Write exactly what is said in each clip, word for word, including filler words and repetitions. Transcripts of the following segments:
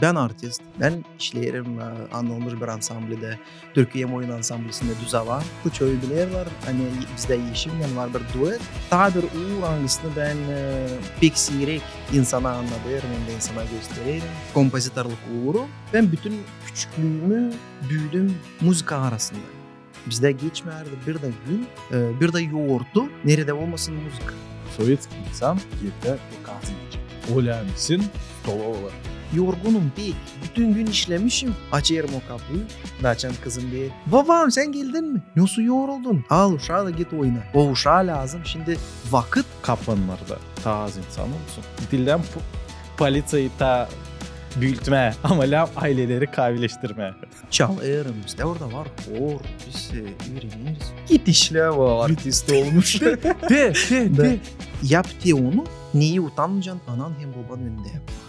Bän artist, bän işleerim, e, annılmış bir ansamblida, Türkiye Moyun ansamblisindä, Düz Ava. Bu çoyu bilerlär, ani bizdä eşimnän var bir duet. Taa bir uur, angısını bän, e, pek siirek insana annadêrım hem dä insana göstererim. Kompozitorluk uuru. Bän bütün küçüklüümü büüdüm muzıka arasında. Bizdä geçmärdi bir dä gün, e, bir dä yortu, neredä olmasın muzıka. Sovetskiy insan evdä pek az iiyecek. Ölä misin, stolovada. Yorgunum pek. Bütün gün işlemişim. Açêrım o kapuyu. Da açan kızım deer: "Babam, sän geldin mi? Nasıl yoruldun? Al uşaa da git oyna." O uşaa lääzım şindi vakıt. Kapannarda taa az insan olsun. Dildän po-, politsiyayı taa büütmää, ama lääzım ayleleri kaavileştirmää. Çalêrım, bizdä orada var hor, biz, e, üüreneriz. Git işlä, o artist olmuş. De, de, de, de. Yap te onu, neyi utanmayacan anan hem boban önündä yapmaa.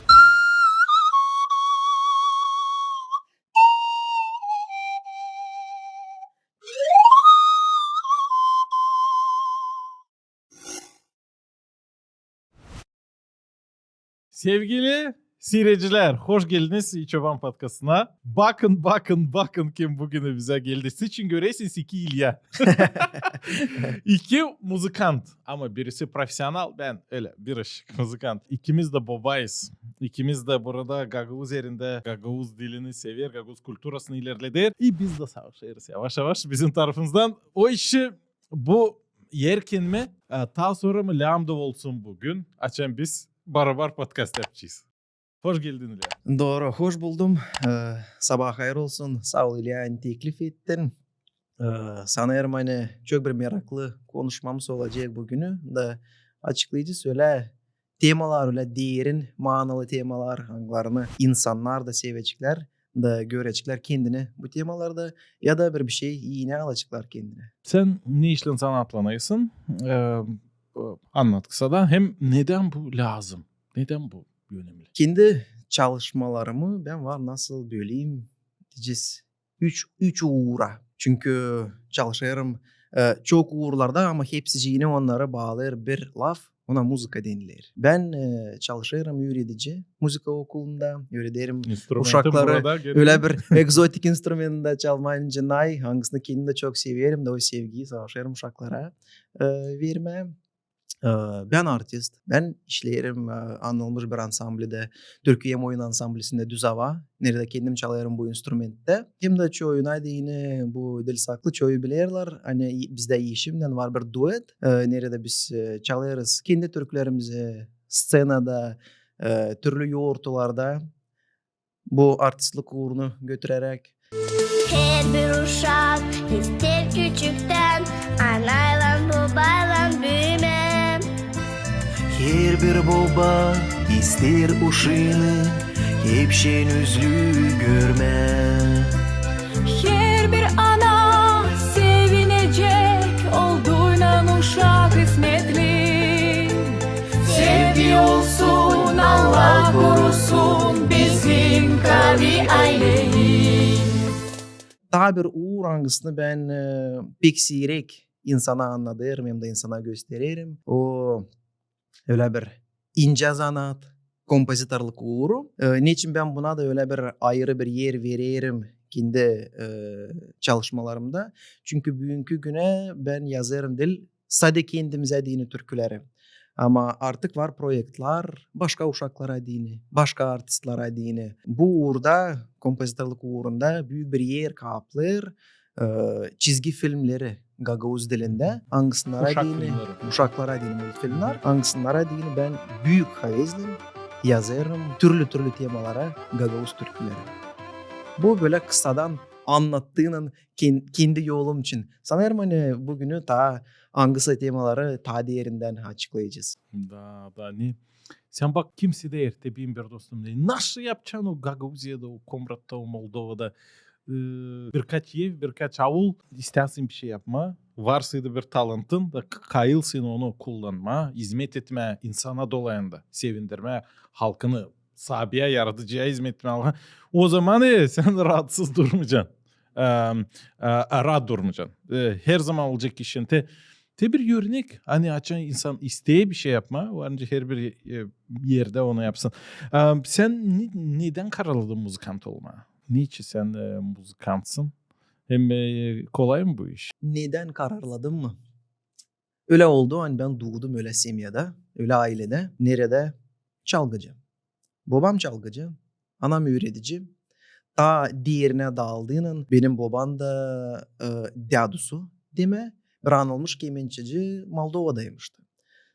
Sevgili siirecilär, hoş geldiniz İi Çoban podkastına. Bakın, bakın, bakın, kim büünü bizä geldi. Sıçın, görersiniz, iki İlya. İki muzıkant, ama birisi profesional, bän ölä bir ışık muzıkant. İkimiz dä bobayız. İkimiz dä burada gagauz erindä, gagauz dilini sever, gagauz kulturasını ilerleder. İ biz dä savaşêrız yavaş-yavaş bizim tarafımızdan. O işi bu erkän mi, e, taa sora mı, lääzım da olsun büün, açan biz barabar podkast yapacez. Hoş geldin, İlya. Dooru, hoş buldum. E, sabaa hayır olsun. Saa ol, İlya, ani teklif ettin. E, sanêrım, ani çok bir meraklı konuşmamız olacek büünü. Da açıklayacez ölä temalar, ölä derin, manalı temalar, angılarını insannar da seveceklär da göreceklär kendini bu temalarda, ya da bir, bir şey iinä alaceklar kendinä. Sän ne işlän zanaatlanêrsın? E, e, annat kısadan. Hem nedän bu lääzım? Nedän bu önemli? Kendi çalışmalarımı bän var nasıl böleyim, deyecez, üç, üç uura. Çünkü çalışêrım, e, çok uurlarda, ama hepsicini onnarı baalêêr bir laf, ona muzıka deniler. Bän, e, çalışêrım üüredici muzıka okulunda, üürederim uşakları ölä bir ekzotik instrumentindä çalmaa, ninä nay, angısını kendim dä çok severim, da o sevgiyi savaşêrım uşaklara, e, vermää. E, bän artist, bän işleerim, e, annılmış bir ansamblida, Türkiye Moyun ansamblisindä, Düz Ava, neredä kendim çalêrım bu instrumenttän. Hem dä çoyuna deyni bu diil saklı, çoyu bilerlär, ani bizdä eşimnän var bir duet, e, neredä biz, e, çalêrız kendi türkülerimizi sţenada, e, türlü yortularda. Bu artistlik uurunu götüreräk. Herbir uşak isteer küçüktän anaylan, bobaylan büümää. Herbir boba isteer uşaanı hepşeyni üzlü görmää. Herbir ana sevinecek, olduynan uşak ismetli. Sevgi olsun, Allah korusun, bizim kavi ayleyi. Taa bir uur, angısını bän, e, pek siirek insana annadêrım hem dä insana göstererim. O ölä bir incä zanaat, kompozitorluk uuru. E, neçin bän buna da ölä bir ayırı bir er vererim kendi, e, çalışmalarımda? Çünkü büünkü günä bän yazêrım diil sade kendimizä deyni türküleri. Ama artık var proektlär başka uşaklara deyni, başka artistlara deyni. Bu uurda, kompozitorluk uurunda büük bir er kaplêêr, e, çizgi filmleri gagauz dilindä, angısınara deyni, uşaklara deyni multfilmlär, angısınara deyni bän büük havezlän yazêrım türlü-türlü temalara gagauz türküleri. Bu bölä kısadan annattıynın ken-, kendi yolum için. Sanêrım, ani büünü taa angısı temaları taa derindän açıklayacez. Da, da, ne? Sän bak, kimsä dä ertebin bir dostum, ne? Nasıl yapacan o Gagauziyada, o Komratta, o Moldovada, e, birkaç ev, birkaç aul, isteersin bir şey yapmaa, varsın da bir talantın, da k-, kayılsın onu kullanmaa, izmet etmää insana dolayında, sevindirmää halkını, saabaya, yaradıcıya izmet etmää. O zaman, e, sän raatsız durmayacan. E, e, raat durmayacan. E, her zaman olacek işin te Te bir örnek, ani açan insan isteer bir şey yapmaa, var nicä herbir e, erdä onu yapsın. E, sän ne, nedän kararladın muzıkant olmaa? Neçin sän e, muzıkantsın? Hem e, kolay mı bu iş? Nedän kararladım mı? Ölä oldu, ani bän duudum ölä semyada, ölä ayledä, neredä çalgıcı. Bobam çalgıcı, anam üüredici. Taa deerinä daalınan, benim bobam da e, dädusu demää, bir anılmış kemençeci Moldovadaymıştı.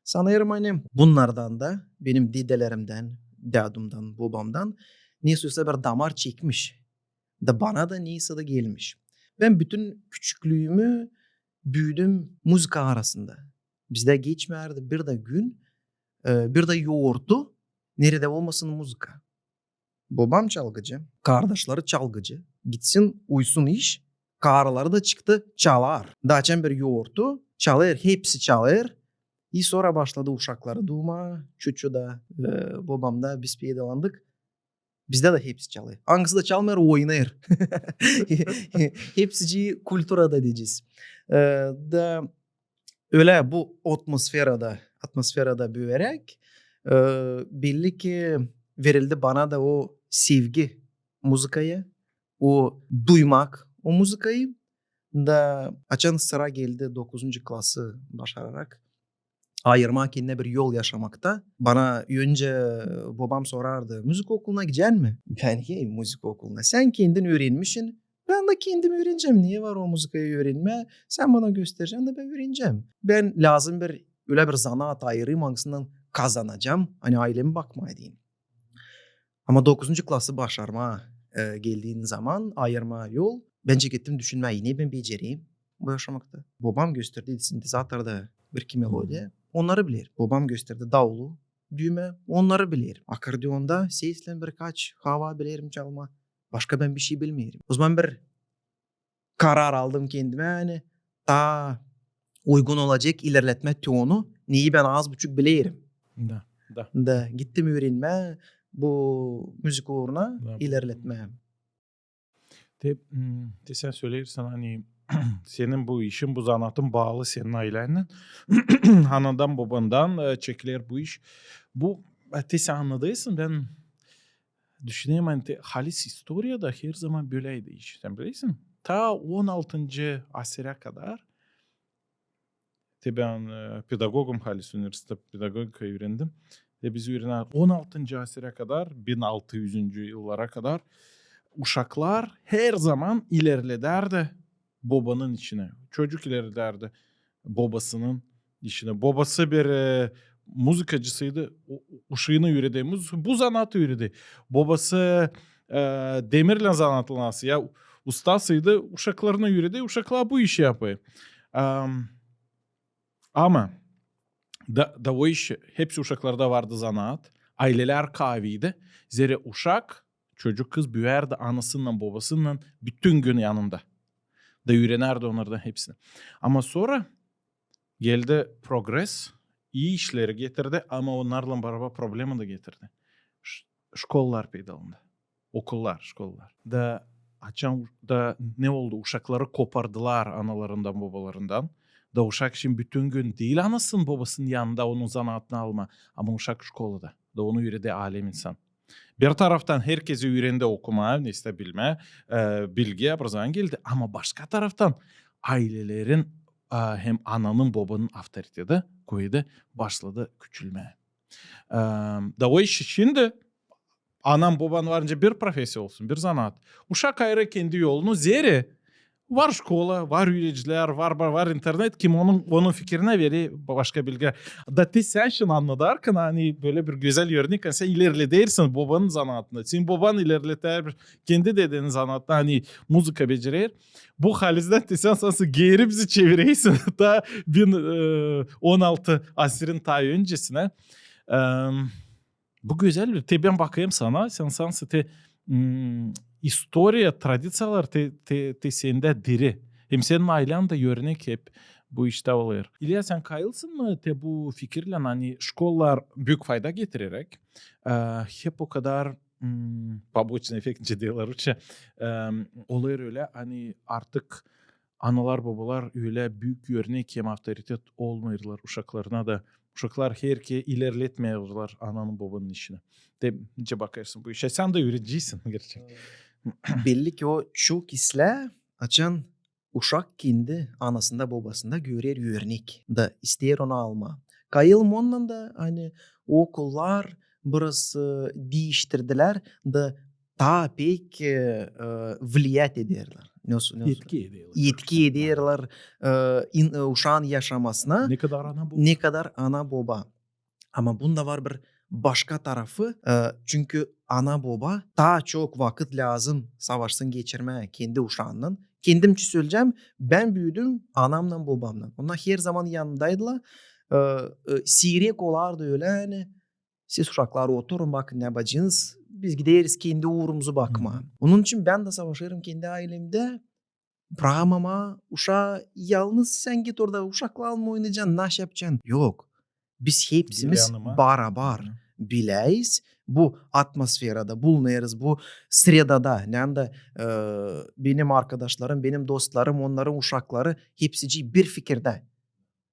Sanêrım, ani bunnardan da, benim dedelerimdän, dädumdan, bobamdan nesoysa bir damar çekmiş. Da bana da neysä dä gelmiş. Bän bütün küçüklüümü büüdüm muzıka arasında. Bizdä geçmärdi bir dä gün, e, bir dä yortu, neredä olmasın muzıka. Bobam çalgıcı, kardaşları çalgıcı, gitsin, uysun iş, karıları da çıktı, çalar. Da açan bir yortu, çalêr, hepsi çalêr. İ sora başladı uşakları duumaa, çuçu da, e, bobam da, biz peydalandık. Bizdä dä hepsi çalêr. Angısı da çalmêêr, oynêêr. Hepsicii kulturada deyecez. E, da ölä bu atmosferada, atmosferada büüyeräk, e, belli ki verildi bana da o sevgi muzıkaya, o duymak o muzıkayı. Da açan sıra geldi dokuzuncu klası başararak ayırmaa kendinä bir yol yaşamakta. Bana öncä bobam sorardı: "Muzıka okuluna gidecän mi?" Bän: "Hey, muzıka okuluna? Sän kendin üürenmişsin, bän dä kendim üürenecäm. Ne var o muzıkayı üürenmää? Sän bana gösterecän da bän üürenecäm. Bän lääzım bir, ölä bir zanaat ayırayım, angısından kazanacam, ani aylemi bakmaa deyni." Ama dokuzuncu klası başarmaa e, geldiin zaman, ayırmaa yol, bän çekettim düşünmää, ne bän becereyim bu yaşamakta. Bobam gösterdi sintezatorda bir-iki melodiya. Onnarı bilerim. Bobam gösterdi daulu düümä. Onnarı bilerim. Akordeonda seslän birkaç hava bilerim çalmaa. Başka bän bir şey bilmeerim. O zaman bir karar aldım kendimä, ani taa uygun olacek ilerletmää te onu, neyi bän az buçuk bilerim. Da, da. Da gittim üürenmää bu muzıka uuruna, ilerletmää. Te, m, te sän söleersin, ani senin bu işin, bu zanaatın baalı senin aylännän. Anadan, bobandan e, çekiler bu iş. Bu, e, te sän annadêrsın, bän düşünerim, ani te, halis istoriyada her zaman böläydi iş. Sän bilersin, taa on altıncı asırä kadar, te bän e, pedagogum halis, universitetta pedagogika üürendim. Te biz üürenärdä on altıncı asırä kadar, bin altı üzüncü yıllara kadar uşaklar her zaman ilerledärdi bobanın işini. Çocuk ilerledärdi bobasının işini. Bobası bir e, muzıkacısıydı, u-, uşaanı üüredä, muz-, bu zanaatı üüredä. Bobası e, demirlän zanaatlanası, ya ustasıydı, uşaklarını üüredä, uşaklar bu işi yapêr. Am, ama da, da o iş, hepsi uşaklarda vardı zanaat, aylelär kaaviydi. Zerä uşak, çocuk kız büüyärdi anasınnan, bobasınnan bütün gün yanında. Da üürenärdi onnardan hepsini. Ama sora geldi progres, ii işleri getirdi, ama onnarlan barabar problema da getirdi. Ş-, şkollar peydalandı. Okullar, şkollar. Da açan, da ne oldu? Uşakları kopardılar analarından, bobalarından. Da uşak şindi bütün gün diil anasının, bobasının yanında onun zanaatını almaa, ama uşak şkolada. Da onu üüredä alem insan. Bir taraftan herkezi üürendi okumaa, neysä bilmää, e, bilgi, образование geldi. Ama başka taraftan aylelerin, e, hem ananın, bobanın avtoriteti küüdä başladı küçülmää. E, da o iş şindi anan, boban var nicä bir profesiya olsun, bir zanaat. Uşak ayırêr kendi yolunu, zerä var şkola, var üüredicilär, var, var, var internet, kim onun, onun fikirinä verer ba-, başka bilgilär. Da te sän şindi annadarkan, ani bölä bir gözäl örnek, ani sän ilerledersin bobanın zanaatını. Senin boban ilerleter bir kendi dedenin zanaatını, ani muzıka becerer. Bu halizdän te sän sansın geeri bizi çevirersin. Taa bin, e, on altı asırın taa öncesinä. Em, Bu gözäl bir, te bän bakêrım sana, sän sansın te, m, istoriya, tradiţiyalar te, te, te sendä diri. Hem senin aylän dä örnek hep bu iştä olêr. İlya, sän kayılsın mı te bu fikirlän, ani şkollar büük fayda getireräk, e, hep o kadar, m, побочный эффект, nicä deerlär rusça, e, olêr ölä, ani artık analar, bobalar ölä büük örnek hem avtoritet olmêêrlar uşaklarına da. Uşaklar herkez ilerletmeerlär ananın, bobanın işini. Te nicä bakêrsın bu işä? Sän dä üüredicisin gerçekten. Belli ki o çok islää, açan uşak kendi anasında, bobasında görer örnek da isteer onu almaa. Kayılım ondan da, ani okullar biraz diiştirdilär da taa pek e, e, влиять ederlär. Nasıl, nasıl? Etki ederlär. Etki ederlär e, in- e, uşaan yaşamasına. Ne kadar ana, boba. Ne kadar ana, boba. Ama bunda var bir başka tarafı. E, çünkü ana, boba taa çok vakıt lääzım savaşsın geçirmää kendi uşaannan. Kendim için söleyecäm, bän büüdüm anamnan, bobamnan. Onnar her zaman yanımdaydılar. E, e, siirek olardı ölä, ani siz, uşaklar, oturun, bakın ne yapacınız. Biz gideriz kendi uurumuzu bakmaa. Onun için bän dä savaşêrım kendi aylemdä. Brakmamaa uşaa yalnız, sän git orada uşaklarlan oynayacan, naş yapacan. Yok. Biz hepsimiz barabar biläyiz. Bu atmosferada bulunêrız, bu sredada, neredä e, benim arkadaşlarım, benim dostlarım, onnarın uşakları hepsicii bir fikirdä.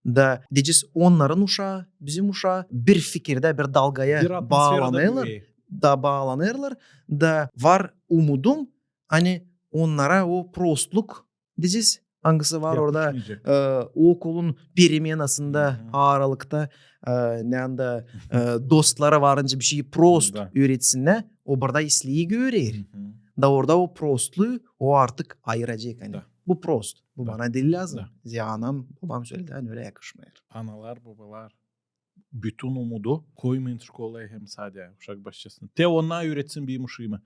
Da deyecez, onnarın uşaa, bizim uşaa bir fikirdä, bir dalgaya baalanêrlar. Da baalanêrlar. Da var umudum, ani onnara o prostluk, deyecez, angısı var orada e, okulun переменасında, aralıkta e, neredä e, dostları varınca bir şeyi prost üüretsinnär, o burada islii görer. Da orada o prostluu o artık ayıracek, ani bu prost. Bu bana diil lääzım. Zerä anam, bobam söledi, ani ölä yakışmêêr. Analar, bobalar, bütün umudu koymayın şkolaya hem sadä uşak başçasına. Te onnar üüretsin benim uşaamı.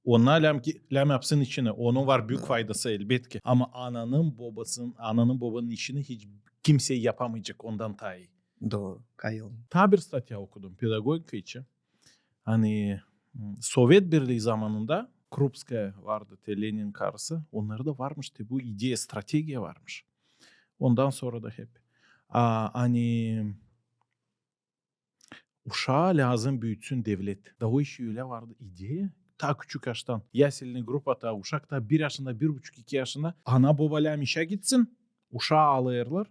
Onnar lääzım ki, lääzım yapsın içini. Onun var büük faydası, elbetki. Ama ananın, bobasının, ananın, bobanın işini hiç kimsey yapamayacek ondan taa ii. Dooru, kayılım. Taa bir statya okudum pedagogika için. Ani m, Sovet Birlii zamanında Krupskaya vardı, te Leninin karısı. Onnarda varmış te bu ideya, strategiya varmış. Ondan sora da hep. A, ani uşaa lääzım büütsün devlet. Da o işi ölä vardı ideya. Taa küçük yaştan. Yaselnıy grupa, taa uşak taa bir yaşında, bir buçuk, iki yaşında. Ana, boba lääzım işä gitsin. Uşaa alêrlar.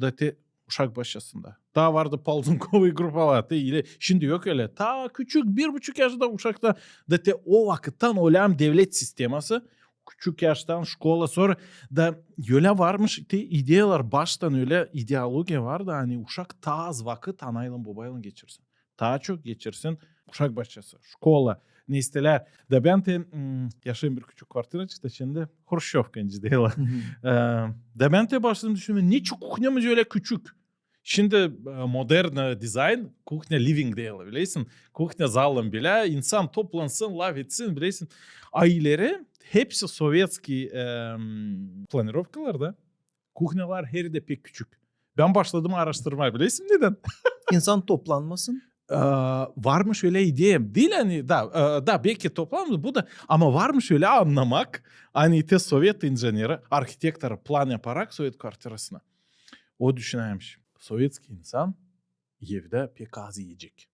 Da te uşak başçasında. Taa vardı ползунковый grupalar, te ilä, şindi yok ölä. Taa küçük, bir buçuk yaşında uşakta, da te o vakıttan o lääzım devlet sisteması, küçük yaştan şkola, sora da ölä varmış te ideyalar, baştan ölä ideologiya vardı, ani uşak taa az vakıt anaylan, bobaylan geçirsin. Taa çok geçirsin uşak başçası, şkola, ne isteerlär. Da bän te m, yaşêêrım bir küçük kvartiraçıkta, şindi Hruşçovka, nicä deerlär. E, da bän te başladım düşünmää, neçin kuhnyamız ölä küçük. Şindi e, modern e, dizayn, kuhnya living deerlär, bilersin. Kuhnya zalın bilä, insan toplansın, lafetsin, bilersin. A ileri hepsi sovetskiy e, planirovkalarda kuhnyalar hererdä pek küçük. Bän başladım aaraştırmaa, bilersin nedän? İnsan toplanmasın. E, varmış ölä ideya. Diil ani, da, e, da, belki toplanmasın bu da, ama varmış ölä annamak, ani te sovet injeneri, arhitektoru plan yaparak sovet kvartirasını. O düşünärmiş, sovetskiy insan evdä pek az iyecek.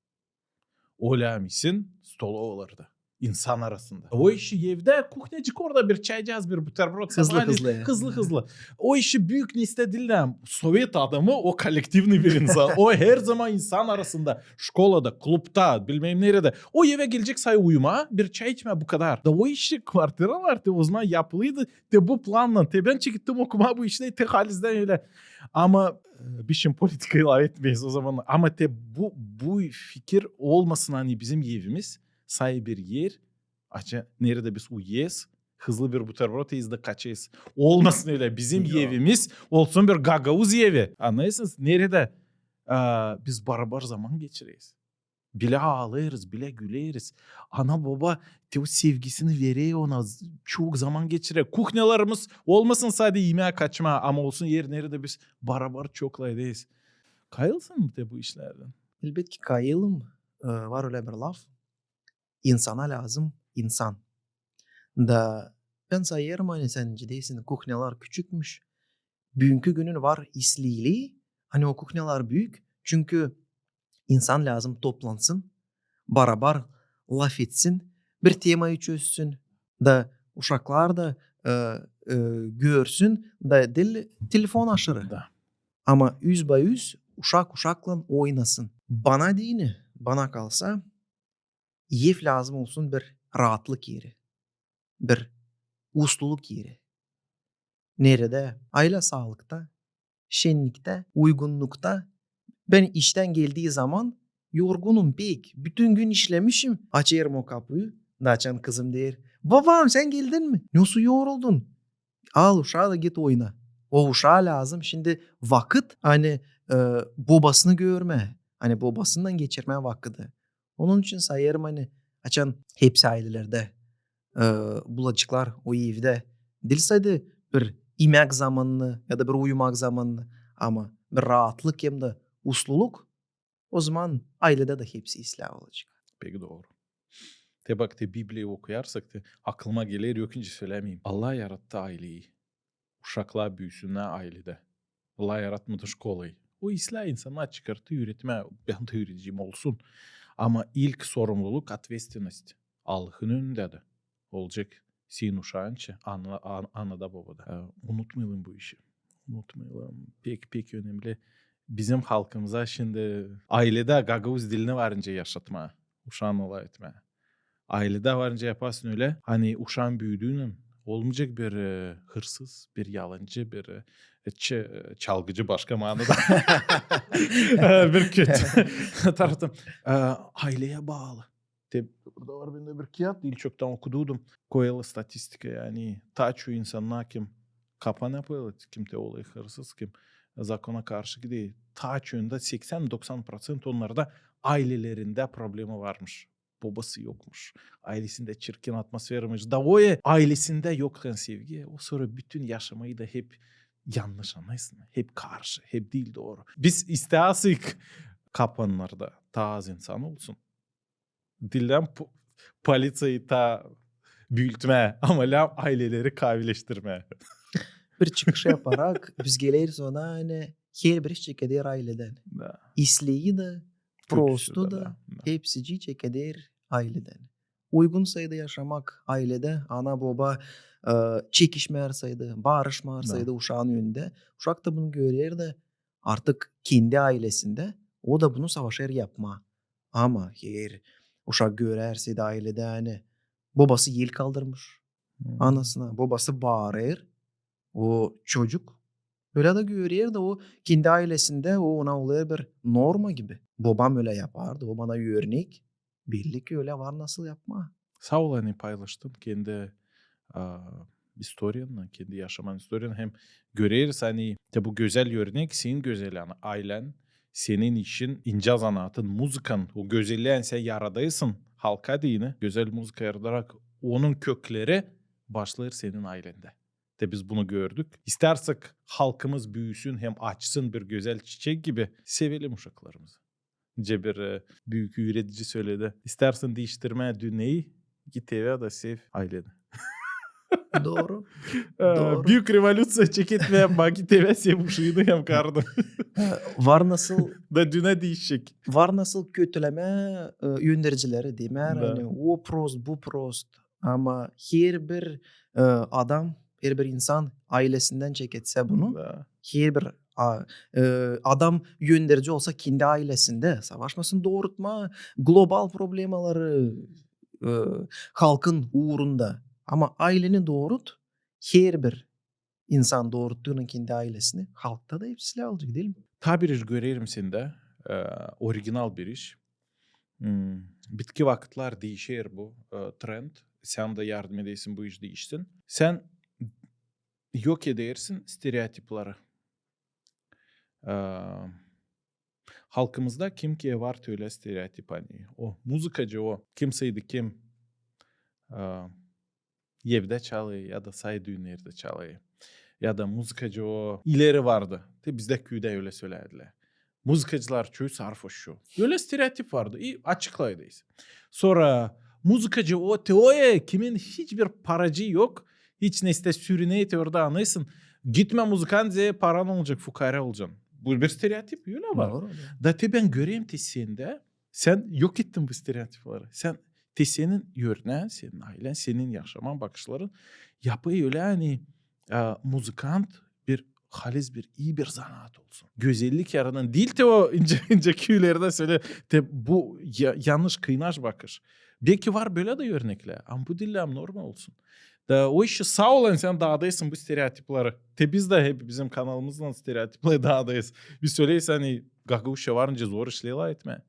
O lääzım isin stolovalarda, insan arasında. O işi evdä, kuhnyacık orada bir çaycaz, bir buterbrod. Hızlı-hızlı. Hızlı-hızlı. O işi büük ne istedilär. Sovet adamı o kollektivnıy bir insan. O her zaman insan arasında. Şkolada, klubta, bilmäm neredä. O evä gelecek sade uyumaa, bir çay içmää, bu kadar. Da o işi kvartiralar te o zaman yapılıydı. Te bu plannan, te bän çekettim okumaa bu işi, te halizdän ölä. Ama e, biz şindi politikayı lafetmeeriz o zaman. Ama te bu, bu fikir olmasın, ani bizim evimiz sade bir er, açan neredä biz uyuyêrız, hızlı bir buterbrod iyeriz da kaçêrız. Olmasın ölä, bizim evimiz olsun bir gagauz evi. Annêêrsınız, neredä e, biz barabar zaman geçireriz. Bilä aalêêrız, bilä güleriz. Ana, boba te o sevgisini verer ona, çok zaman geçirer. Kuhnyalarımız olmasın sade imää, kaçmaa, ama olsun er, neredä biz barabar çok lafederiz. Kayılsın mı te bu işlerdän? Elbetki kayılım. E, var ölä bir laf: insana lääzım insan. Da bän sayêrım, ani sän nicä deersin, kuhnyalar küçükmüş. Büünkü günün var isliliyi, ani o kuhnyalar büük, çünkü insan lääzım toplansın, barabar lafetsin, bir temayı çözsün, da uşaklar da e, e, görsün da diil telefon aşırı. Da. Ama üz ba üz uşak uşaklan oynasın. Bana deyni, bana kalsa, ev lääzım olsun bir raatlık eri, bir usluluk eri. Neredä? Aylä saalıkta, şenniktä, uygunnukta. Bän iştän geldii zaman yorgunum pek. Bütün gün işlemişim. Açêrım o kapuyu. Da açan kızım deer: "Babam, sän geldin mi? Nasıl yoruldun? Al uşaa da git oyna." O uşaa lääzım şindi vakıt, ani, e, bobasını görmää, ani bobasınnan geçirmää vakıdı. Onun için sayêrım, ani açan hepsi aylelerdä, e, bulaceklar o evdä diil sade bir imäk zamanını ya da bir uyumak zamanını, ama bir raatlık hem dä usluluk, o zaman ayledä dä hepsi islää olacek. Pek dooru. Te bak, te Bibliya okuyarsak, te aklıma geler, yok nicä sölämeyim. Allah yarattı ayleyi. Uşaklar büüsünnär ayledä. Allah yaratmadı şkolayı. O islää insannar çıkartı üüretmää, bän dä üüredecäm, olsun. Ama ilk sorumluluk, ответственность Allahın önündä dä olacek senin uşaança, ana, an-, anada, bobada. E, unutmayalım bu işi. Unutmayalım. Pek, pek önemli. Bizim halkımıza şindi ayledä gagauz dilini var nicä yaşatmaa, uşaanı lafetmää. Ayledä var nicä yapasın ölä, ani uşaan büüdüynän olmayacek bir, e, hırsız, bir yalancı, bir, e, ç-, e, çalgıcı başka manada. E, bir kötü taraftan. E, ayleyä baalı. Te burada var bendä bir kiyat, diil çoktan okuduydum. Koyêrlar statistikaya, ani taa çok insannar, kim kapanêr, kim te olêr hırsız, kim zakona karşı gider, taa çoyunda, seksän doksan proţent onnarda aylelerindä problema varmış. Bobası yokmuş. Aylesindä çirkin atmosferaymış. Da o e, aylesindä yokan sevgi, o sora bütün yaşamayı da hep yannış annêêrsın. Hep karşı, hep diil dooru. Biz isteersek kapanlarda taa az insan olsun. Diil lääm po-, politsiyayı taa büütmää, ama lääm ayleleri kaavileştirmää. Bir çıkış yaparak biz geleriz ona, ani herbiri çekeder ayledän. Da. İsleyi dä, kötüsü prostu dä, da, da, da. Hepsicii çekeder ayledän. Uygun sayıda yaşamak ayledä, ana, boba, e, çekişmär sayıda, barışmar sayıda uşaanın önündä. Uşak ta bunu görer dä, artık kendi aylesindä, o da bunu savaşêr yapmaa. Ama eer uşak görär sade ayledä, ani bobası el kaldırmış anasına, bobası baarêr, o çocuk ölä dä görer dä, o kendi aylesindä o ona olêr bir norma gibi. Bobam ölä yapardı, o bana örnek. Belli ki, ölä var nasıl yapmaa. Saa ol, ani paylaştın kendi, a, istoriyanı, kendi yaşaman istoriyanı. Hem göreriz, ani te bu gözäl örnek, senin gözäl, ani aylän, senin işin, incä zanaatın, muzıkan, o gözälliin sän yaradêrsın halka deyni, gözäl muzıka yaradarak, onun kökleri başlêêr senin aylendä. Te biz bunu gördük. İstärsek halkımız büüsün hem açsın bir gözäl çiçek gibi, sevelim uşaklarımızı. Nicä bir, e, büük üüredici söledi: İstärsän diiştirmää dünneyi, git evä da sev ayleni. Dooru. E, dooru. Büük revolüţiya çeketmää, bak, git evä, sev uşaanı hem karını. E, var nasıl da dünnä diişecek. Var nasıl kötülemää, e, öndericileri, demää, da, ani o prost, bu prost. Ama herbir, e, adam, herbir insan aylesindän çeketsä bunu, da, herbir, a, e, adam önderici olsa kendi aylesindä, savaşmasın doorutmaa global problemaları, e, halkın uurunda. Ama ayleni doorut, herbir insan dooruttuunnan kendi aylesini, halkta da hepsi islää olacek, diil mi? Taa bir iş görerim sendä, e, original bir iş. Hmm, bitki vakıtlar diişer bu, e, trend. Sän dä yardım edersin bu iş diişsin. Sän yok edersin stereotipleri. E, halkımızda kimkiyä var ölä stereotip, ani o muzıkacı, o kimseydi, kim, e, evdä çalêr ya da say düünnerdä çalêr. Ya da muzıkacı o ileri vardı. Te bizdä küüdä ölä sölärdilär. Muzıkacılar çoyu sarhoştu. Ölä stereotip vardı. İ açıklaydıyız. Sora muzıkacı o te o e, kimin hiç bir paracıı yok. Hiç neredä sürünecek orada, annêêrsın. Gitmä muzıkant, zerä paran olacek, fukaarä olacan. Bu bir stereotip, ölä var. Dooru, dooru. Da te bän görerim te sendä, sän yok ettin bu stereotipleri. Sän Te senin örnän, senin aylän, senin yaşaman bakışların yapêr ölä, ani e, muzıkant bir halis, bir ii bir zanaat olsun. Gözellik yarından diil te o incä, incä küülerdä sölä, te bu ya-, yannış, kıynaş bakış. Belki var bölä dä örneklär, ama bu diil lääzım norma olsun. Da o işi saa ol, ani sän daadêrsin bu stereotipleri. Te biz dä hep bizim kanalımızdan stereotipleri daadêrız. Biz söleriz, ani gagauzça varınca zor işleri etmää.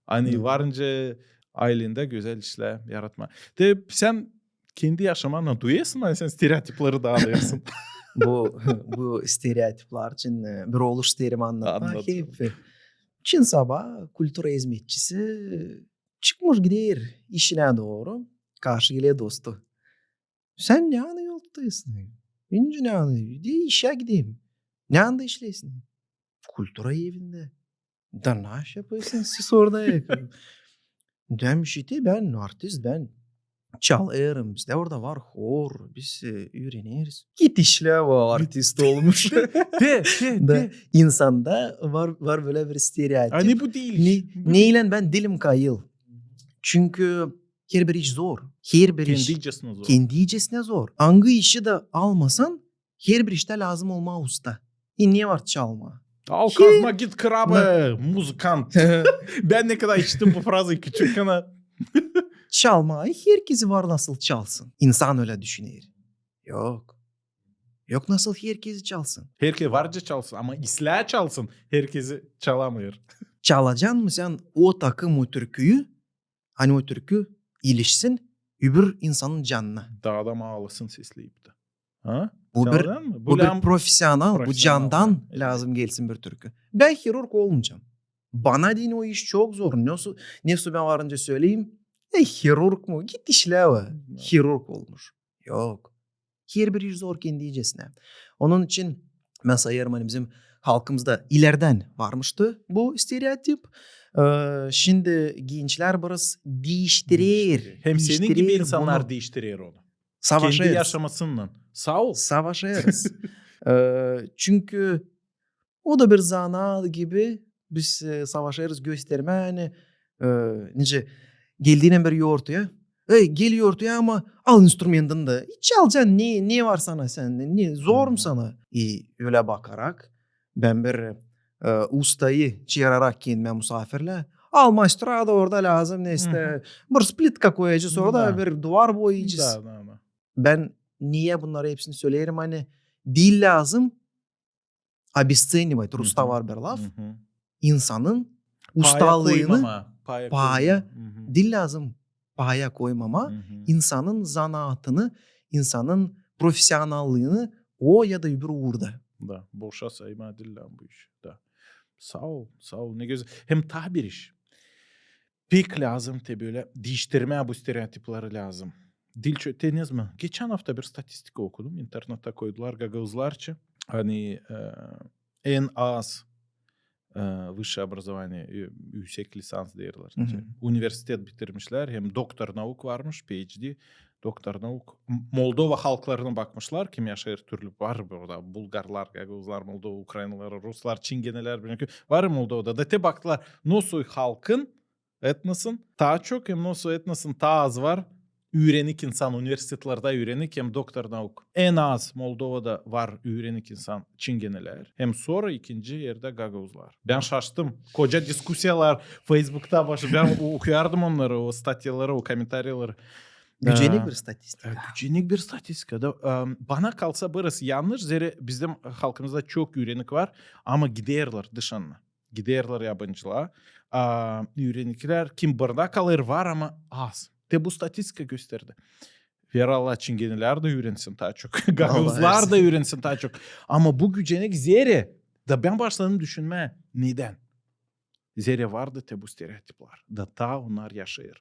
Ani varınca ayländä gözäl işlär yaratmaa. Te sän kendi yaşamannan duyêrsın, ani sän stereotipleri daadêrsın. Bu, bu stereotiplär için e, bir oluş isteerim annatmaa. Annat. Hep. Çın sabaa kultura izmetçisi çıkmış, gider işinä dooru, karşı geler dostu. Sän ne ani yol tutêrsın? Nicä ne ani? De işä gideyim. Ne anda işleersin? Kultura evindä. Da ne iş yapêrsın siz orada? Demiş, işte bän artist, bän çalêrım. Bizdä orada var hor, biz e, üüreneriz. Git işlä, o artist olmuş. Te, te, te. İnsanda var, var bölä bir stereotip. Ani bu diil iş. Ne, neylän bän diilim kayıl. Çünkü herbir iş zor. Herbir iş. Kendi icesinä zor. Kendi icesinä zor. Angı işi dä almasan, herbir iştä lääzım olmaa usta. E ne var çalmaa? Al kazma, git kıra be, muzıkant. Bän ne kadar işittim bu frazayı küçükkän. Çalmaa herkezi var nasıl çalsın. İnsan ölä düşüner. Yok. Yok nasıl herkezi çalsın. Herkezi varınca çalsın, ama islää çalsın, herkezi çalamêêr. Çalacan mı sän o takım o türküyü, ani o türkü ilişsin öbür insanın canına? Da adam aalısın sesleyip dä. Ha? Bu bir, bu bir profesional, bu candan lääzım gelsin bir türkü. Bän hirurg olmayacam. Bana deyni o iş çok zor. Ne su, ne su bän varınca söleyim. E, hirurg mu? Git işlä, o hirurg olmuş. Yok. Herbir iş zor kendi icesinä. Onun için bän sayêrım, ani bizim halkımızda ilerdän varmıştı bu stereotip. E, şindi gençlär biraz diiştirer. Hem senin gibi insannar diiştirer onu. Savaşêrız. Kendi yaşamasınnan. Saa ol. Savaşêrız. E, çünkü o da bir zanaat gibi biz e, savaşêrız göstermää, ani e, nicä geldiynän bir yortuya. Ey, gel yortuya, ama al instrumentin dä. Çalacan, ne, ne var sana sän? Ne, zor mu sana? E, ölä bakarak bän bir e, ustayı çaararak kendimä musaafirlää. Al maestro da orada lääzım, ne işte, bir splitka koyacez orada, bir duvar boyayacez. Bän niye bunnarı hepsini söleerim, ani diil lääzım обесценивать, rusta var bir laf, insanın ustalığını paya, diil lääzım paya koymamaa insanın zanaatını, insanın profesionallıını o ya da öbür uurda. Da, boşa saymaa diil lääzım bu işi. Da. Saa ol, saa ol. Ne gözäl. Hem taa bir iş. Pek lääzım te bölä diiştirmää bu stereotipleri lääzım. Diil çö-, te ne zaman? Geçän afta bir statistika okudum, internettä koydular gagauzlar için. Ani e, en az e, высшее образование, ü-, üüsek lisans deerlär. Universitet bitirmişlär, hem doktor nauk varmış, P H D, doktor nauk. M-, Moldova halklarına bakmışlar, kim yaşêêr türlü, var burada bulgarlar, gagauzlar, Moldova, ukrainalılar, ruslar, çingenelär, bilmäm kim. Var Moldovada. Da te baktılar, nosu halkın, etnosın taa çok, hem nosu etnosın taa az var üürenik insan, universitetlerdä üürenik hem doktor nauk. En az Moldovada var üürenik insan çingenelär, hem sora ikinci erdä gagauzlar. Bän şaştım. Koca diskusiyalar Feysbukta başı-, bän o-, okuyardım onnarı, o statyaları, o kommentariyaları. Gücenik bir statistika. E, gücenik bir statistika. Da, e, bana kalsa, biraz yannış, zerä bizim halkımızda çok üürenik var, ama giderlär dışına. Giderlär yabancılara. A, üürenikler, kim burada kalêr, var, ama az. Te bu statistika gösterdi. Veer Alla, çingenelär dä üürensin taa çok. Gagauzlar da üürensin taa çok. Ama bu gücenik zerä, da bän başladım düşünmää, nedän? Zerä vardı te bu stereotiplar. Da taa onnar yaşêêr.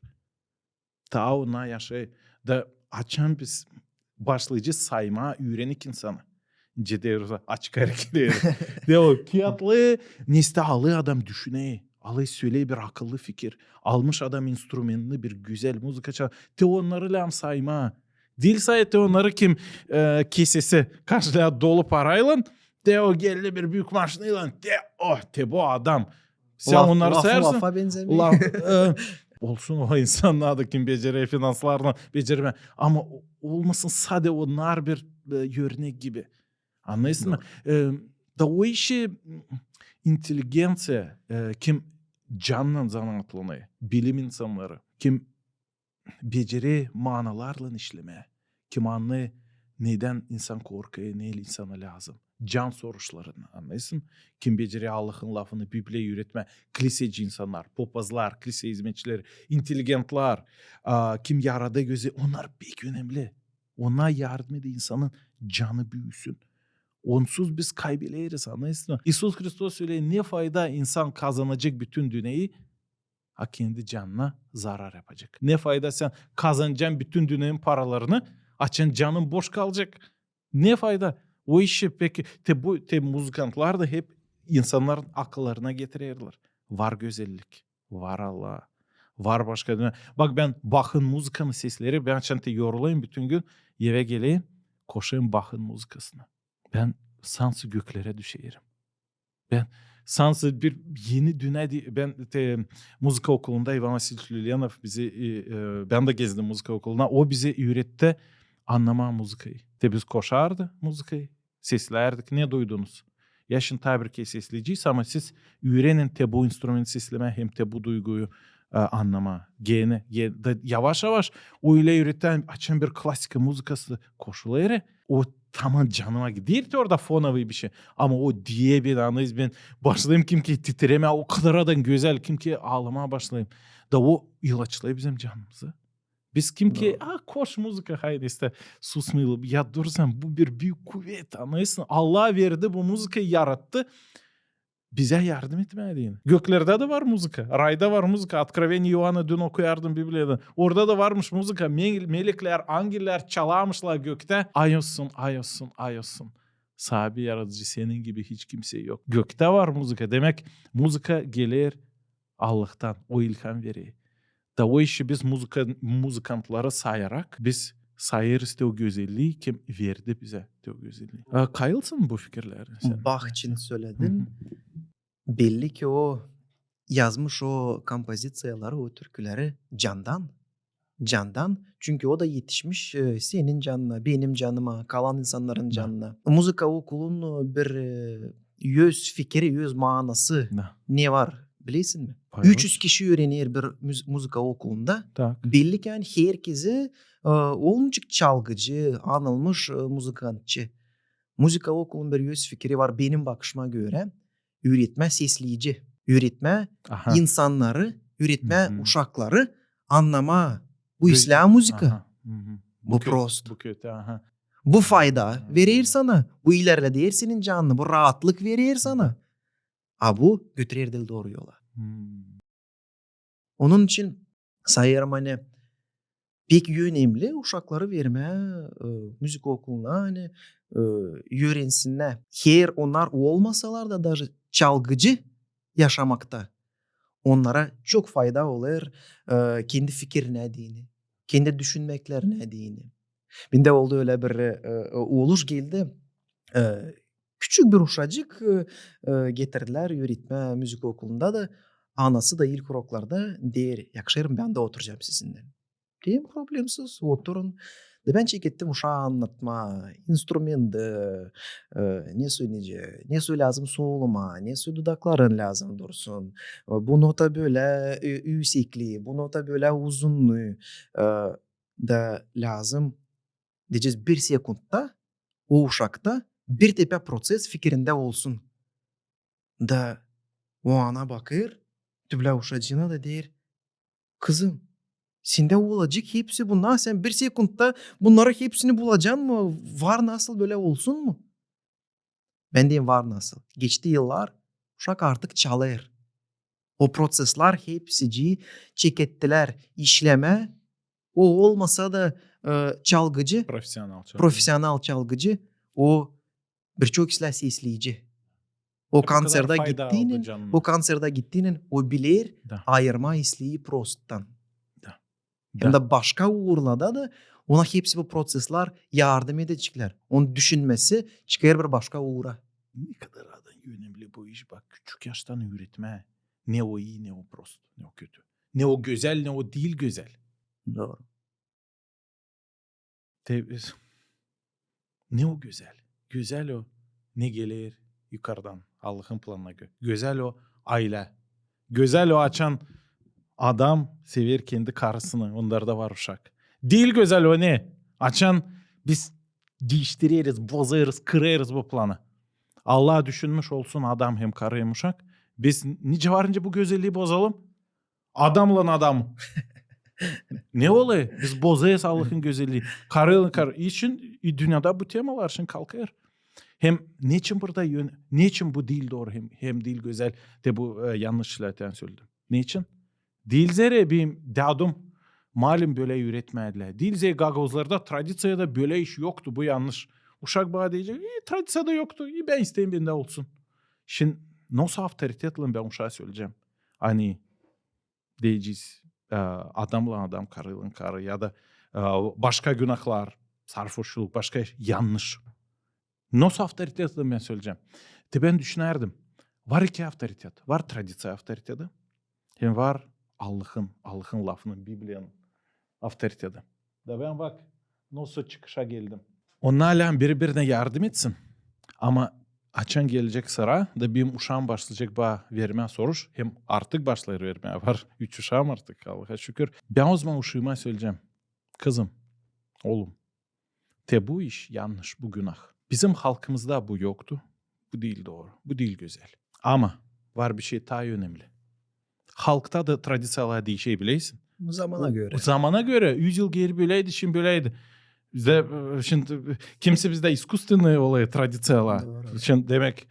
Taa onnar yaşêêr. Da açan biz başlayacez saymaa üürenik insanı. Nicä deeriz, açık hareket deeriz. De o kiyatlı, ne işte alêr adam düşüner, alêr sölär bir akıllı fikir. Almış adam instrumentini, bir gözäl muzıka çalêr. Te onnarı lääzım saymaa. Diil say te onnarı, kim e, kesesi kaşlää dolu paraylan, te o geldi bir büük maşinaylan, te o, te bu adam. Sän onnarı sayarsın. Lafa benzemiyor. Laf, e, Olsun o insannar da, kim becerer finanslarlan, becermää. Ama o- olmasın sade onnar bir e, örnek gibi. Annêêrsın mı? E, da o işi m, inteligenţiya, e, kim cannan zanaatlanêr, bilim insannarı, kim becerer manalarlan işlemää, kim annêêr, nedän insan korkêr, ne insana lääzım. Can soruşlarını, annêêrsın. Kim becerer Allahın lafını, Bibliyayı üüretmää, kliseci insannar, popazlar, klise izmetçileri, inteligentlär, a, kim yaradêr gözä, onnar pek önemli. Onnar yardım eder insanın canı büüsün. Onsuz biz kaybederiz, annêêrsın mı? İisus Hristos söleer, ne fayda insan kazanacek bütün dünneyayı, a kendi canına zarar yapacek. Ne fayda sän kazanacan bütün dünneyin paralarını, açan canın boş kalacek. Ne fayda? O işi peki, te bu, te muzıkantlar da hep insannarın akıllarına getirerlär. Var gözellik, var Allah, var başka dünnä. Bak, bän Bahın muzıkanın sesleri, bän açan te yorulayım bütün gün, evä geleyim, koşayım Bahın muzıkasına. Bän sansı göklerä düşerim. Bän sansı bir eni dünnä, bän te muzıka okulunda İvan Vasiliç Lülyanov bizi, e, e, bän dä gezdim muzıka okuluna. O bizi üüretti annamaa muzıkayı. Te biz koşardı muzıkayı, seslärdik, ne duydunuz? Ya şindi taa bir kerä sesleyecez, ama siz üürenin te bu instrument seslemää hem te bu duyguyu e, annamaa. Gene, gene, da yavaş-yavaş o ölä üüretti, açan bir klasika muzıkası koşulêr. O taman canıma gider te orada fonovıy bir şey. Ama o diye bir annêêrsın, bän başlayım kim ki titremää, o kadar adan gözäl, kim ki aalamaa başlayım. Da o ilaçlêêr bizim canımızı. Biz kim ki, a, koş muzıka, haydi işte, susmayalım. Ya dur sän, bu bir büük kuvet, annêêrsın. Allah verdi bu muzıkayı, yarattı. Bizä yardım etmää deyni. Göklerdä dä var muzıka, rayda var muzıka. Откровение İoana, dün okuyardım Bibliyadan. Orada da varmış muzıka. Mel- meleklär, angellär çalarmışlar göktä. Ay olsun, ay olsun, ay olsun. Saabi Yaradıcı, senin gibi hiç kimsey yok. Göktä var muzıka. Demäk, muzıka geler Allahtan. O ilham verer. Da o işi biz muzıka-, muzıkantları sayarak, biz sayêrız te o gözelliyi, kim verdi bizä te o gözelliyi. A, kayılsın bu fikirlär sän? Bach için söledin. Belli ki o yazmış o kompoziţiyaları, o türküleri candan. Candan. Çünkü o da etişmiş e, senin canına, benim canıma, kalan insannarın canına. Muzıka okulun e, bir e, öz fikiri, öz manası ne var, bilersin mi? Üç üz kişi üürener bir muz- muzıka okulunda. Belli ki, ani herkezi e, olmayacek çalgıcı, anılmış e, muzıkantçı. Muzıka okulun bir öz fikiri var, benim bakışıma görä, üüretmää sesleyici, üüretmää insannarı, üüretmää uşakları annamaa, bu islää muzıka. Bu prost. Bu fayda verer sana, bu ilerleder senin canını, bu raatlık verer sana. A bu götürer diil dooru yola. Onun için sayêrım, ani pek önemli uşakları vermää e, muzıka okuluna, ani e, üürensinnär. Her onnar olmasalar da, daje çalgıcı yaşamakta onnara çok fayda olêr e, kendi fikirinä deyni, kendi düşünmeklerinä deyni. Bendä oldu ölä bir e, e, oluş geldi. E, küçük bir uşacık e, e, getirdilär üüretmää muzıka okulunda da, anası da ilk uroklarda deer, yakışêr mı, bän dä oturacam sizinnän. Deerim, problemsız, oturun. Da bän çekettim uşaa annatmaa instrumenti, e, nesoy nicä, nesoy lääzım soolumaa, nesoy dudakların lääzım dursun. E, bu nota bölä e, üüsekli, bu nota bölä uzunnuy. E, da lääzım deyecez, bir sekundta o uşakta bir tepä proţes fikirindä olsun. Da o ana bakêr tüplää uşacıına da deer: "Kızım, sendä olacek hepsi bunnar, sän bir sekundta bunnarı hepsini bulacan mı? Var nasıl bölä olsun mu?" Bän deerim: "Var nasıl." Geçti yıllar, uşak artık çalêr. O proţeslär hepsicii çekettilär işlemää. O olmasa da e, çalgıcı, profesional çalgıcı, o birçok islää sesleyici. O konsertä gittiynän, o konsertä gittiynän o biler ayırmaa isleyi prosttan. Hem dä başka uurlarda da ona hepsi bu proţeslär yardım edeceklär. Onun düşünmesi çıkêr bir başka uura. Ne kadar adan önemli bu iş, bak, küçük yaştan üüretmää, ne o ii, ne o prost, ne o kötü. Ne o gözäl, ne o diil gözäl. Dooru. Te-, ne o gözäl? Gözäl o, ne geler yukardan, Allahın planına görä. Gözäl o aylä. Gözäl o, açan adam sever kendi karısını, onlarda var uşak. Diil gözäl o ne? Açan biz diiştireriz, bozêrız, kırêrız bu planı. Allah düşünmüş olsun adam hem karı hem uşak. Biz nicä varınca bu gözellii bozalım? Adamlan adam. Ne olêr? Biz bozêrız Allahın gözellii. Karıylan karı. İçin, i dünnedä bu temalar için kalkêr. Hem neçin burada yön-, neçin bu diil dooru hem, hem diil gözäl, te bu, e, yannış işlär söledim. Neçin? Diil zerä benim dädum, malim bölä üüretmedilär. Diil zerä gagauzlarda tradiţiyada bölä iş yoktu, bu yannış. Uşak bana deyecek, e, tradiţiyada yoktu, e, bän isteerim bendä olsun. Şindi nasıl avtoritetlan bän uşaa söleyecäm? Ani deyecez, e, adamlan adam, karıylan karı ya da, e, başka günahlar, sarhoşluk, başka iş, yannış. Nasıl avtoritetlan bän söleyecäm? Te bän düşünärdim. Var iki avtoritet. Var tradiţiya avtoriteti. Hem var Allahın, Allahın lafının, Bibliyanın avtoriteti. Da bän bak, nasıl çıkışa geldim. Onnar lääzım biri-birinä yardım etsin. Ama açan gelecek sıra, da benim uşaam başlayacek bana vermää soruş, hem artık başlêêr vermää, var üç uşaam artık, Allaha şükür. Bän o zaman uşaama söleyecäm: kızım, oolum, te bu iş yannış, bu günah. Bizim halkımızda bu yoktu, bu diil dooru, bu diil gözäl. Ama var bir şey taa önemli. Halkta da tradiţiyalar diişer, bilersin. Zamana görä. Zamana görä. Üz yıl geeri böläydi, şindi böläydi. Bizdä, e, şindi, e, kimsä bizdä iskusstvennoy olêr tradiţiyalar. Dooru. Şindi demäk,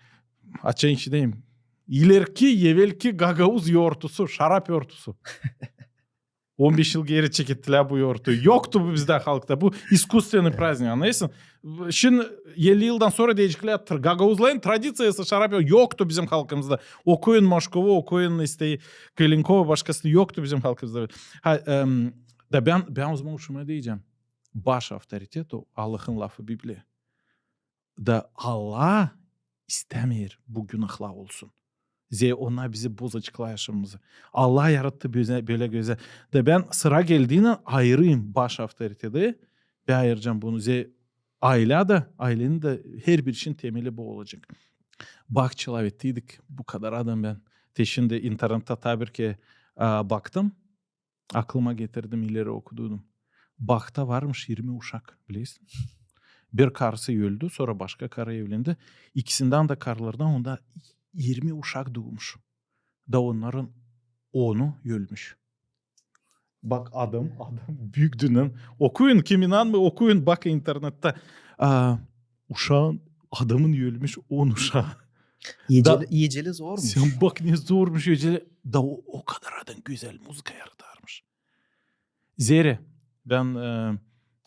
açan işideyim. İlerki, evelki gagauz yortusu, şarap yortusu. On beş yıl geeri çekettilär bu yortuyu. Yoktu bu bizdä halkta. Bu iskusstvennoy praznik, annarsın? Şindi elli yıldan sora deyeceklär, tr-, gagauzların tradiţiyası şarap yok-, yoktu bizim halkımızda. Okuyun Moşkovu, okuyun, işte, Kalinkovu, başkasını yoktu bizim halkımızda. Ha, em, da bän, bän o zaman uşaama deyecäm. Baş avtoritet o Allahın lafı, Bibliya. Da Allah istämeer bu günahlar olsun. Zerä onnar bizi bozaceklär yaşamamızı. Allah yarattı bölä, bölä gözä. Da bän sıra geldiinän ayırayım baş avtoriteti. Bän ayıracam bunu. Zerä aylä dä, aylenin dä herbir işin temeli bu olacek. Bak, çalavettiydik bu kadar adam bän. Te şindi internettä taa bir kerä, a, baktım. Aklıma getirdim, ileri okuduydum. Bahta varmış irmi uşak, bilersin. Bir karısı öldü, sora başka karı evlendi. İkisindän dä karılardan onda irmi uşak duumuş. Da onnarın onu ölmüş. Bak, adam, adam büük dünnä. Okuyun, kim inanmêêr, okuyun, bakın internettä. A, uşaan, adamın ölmüş on uşaa. Da- Eceli, eceli zormuş. Sän bak, ne zormuş eceli. Da o, o kadar adam gözäl muzıka yaradarmış. Zerä bän, e,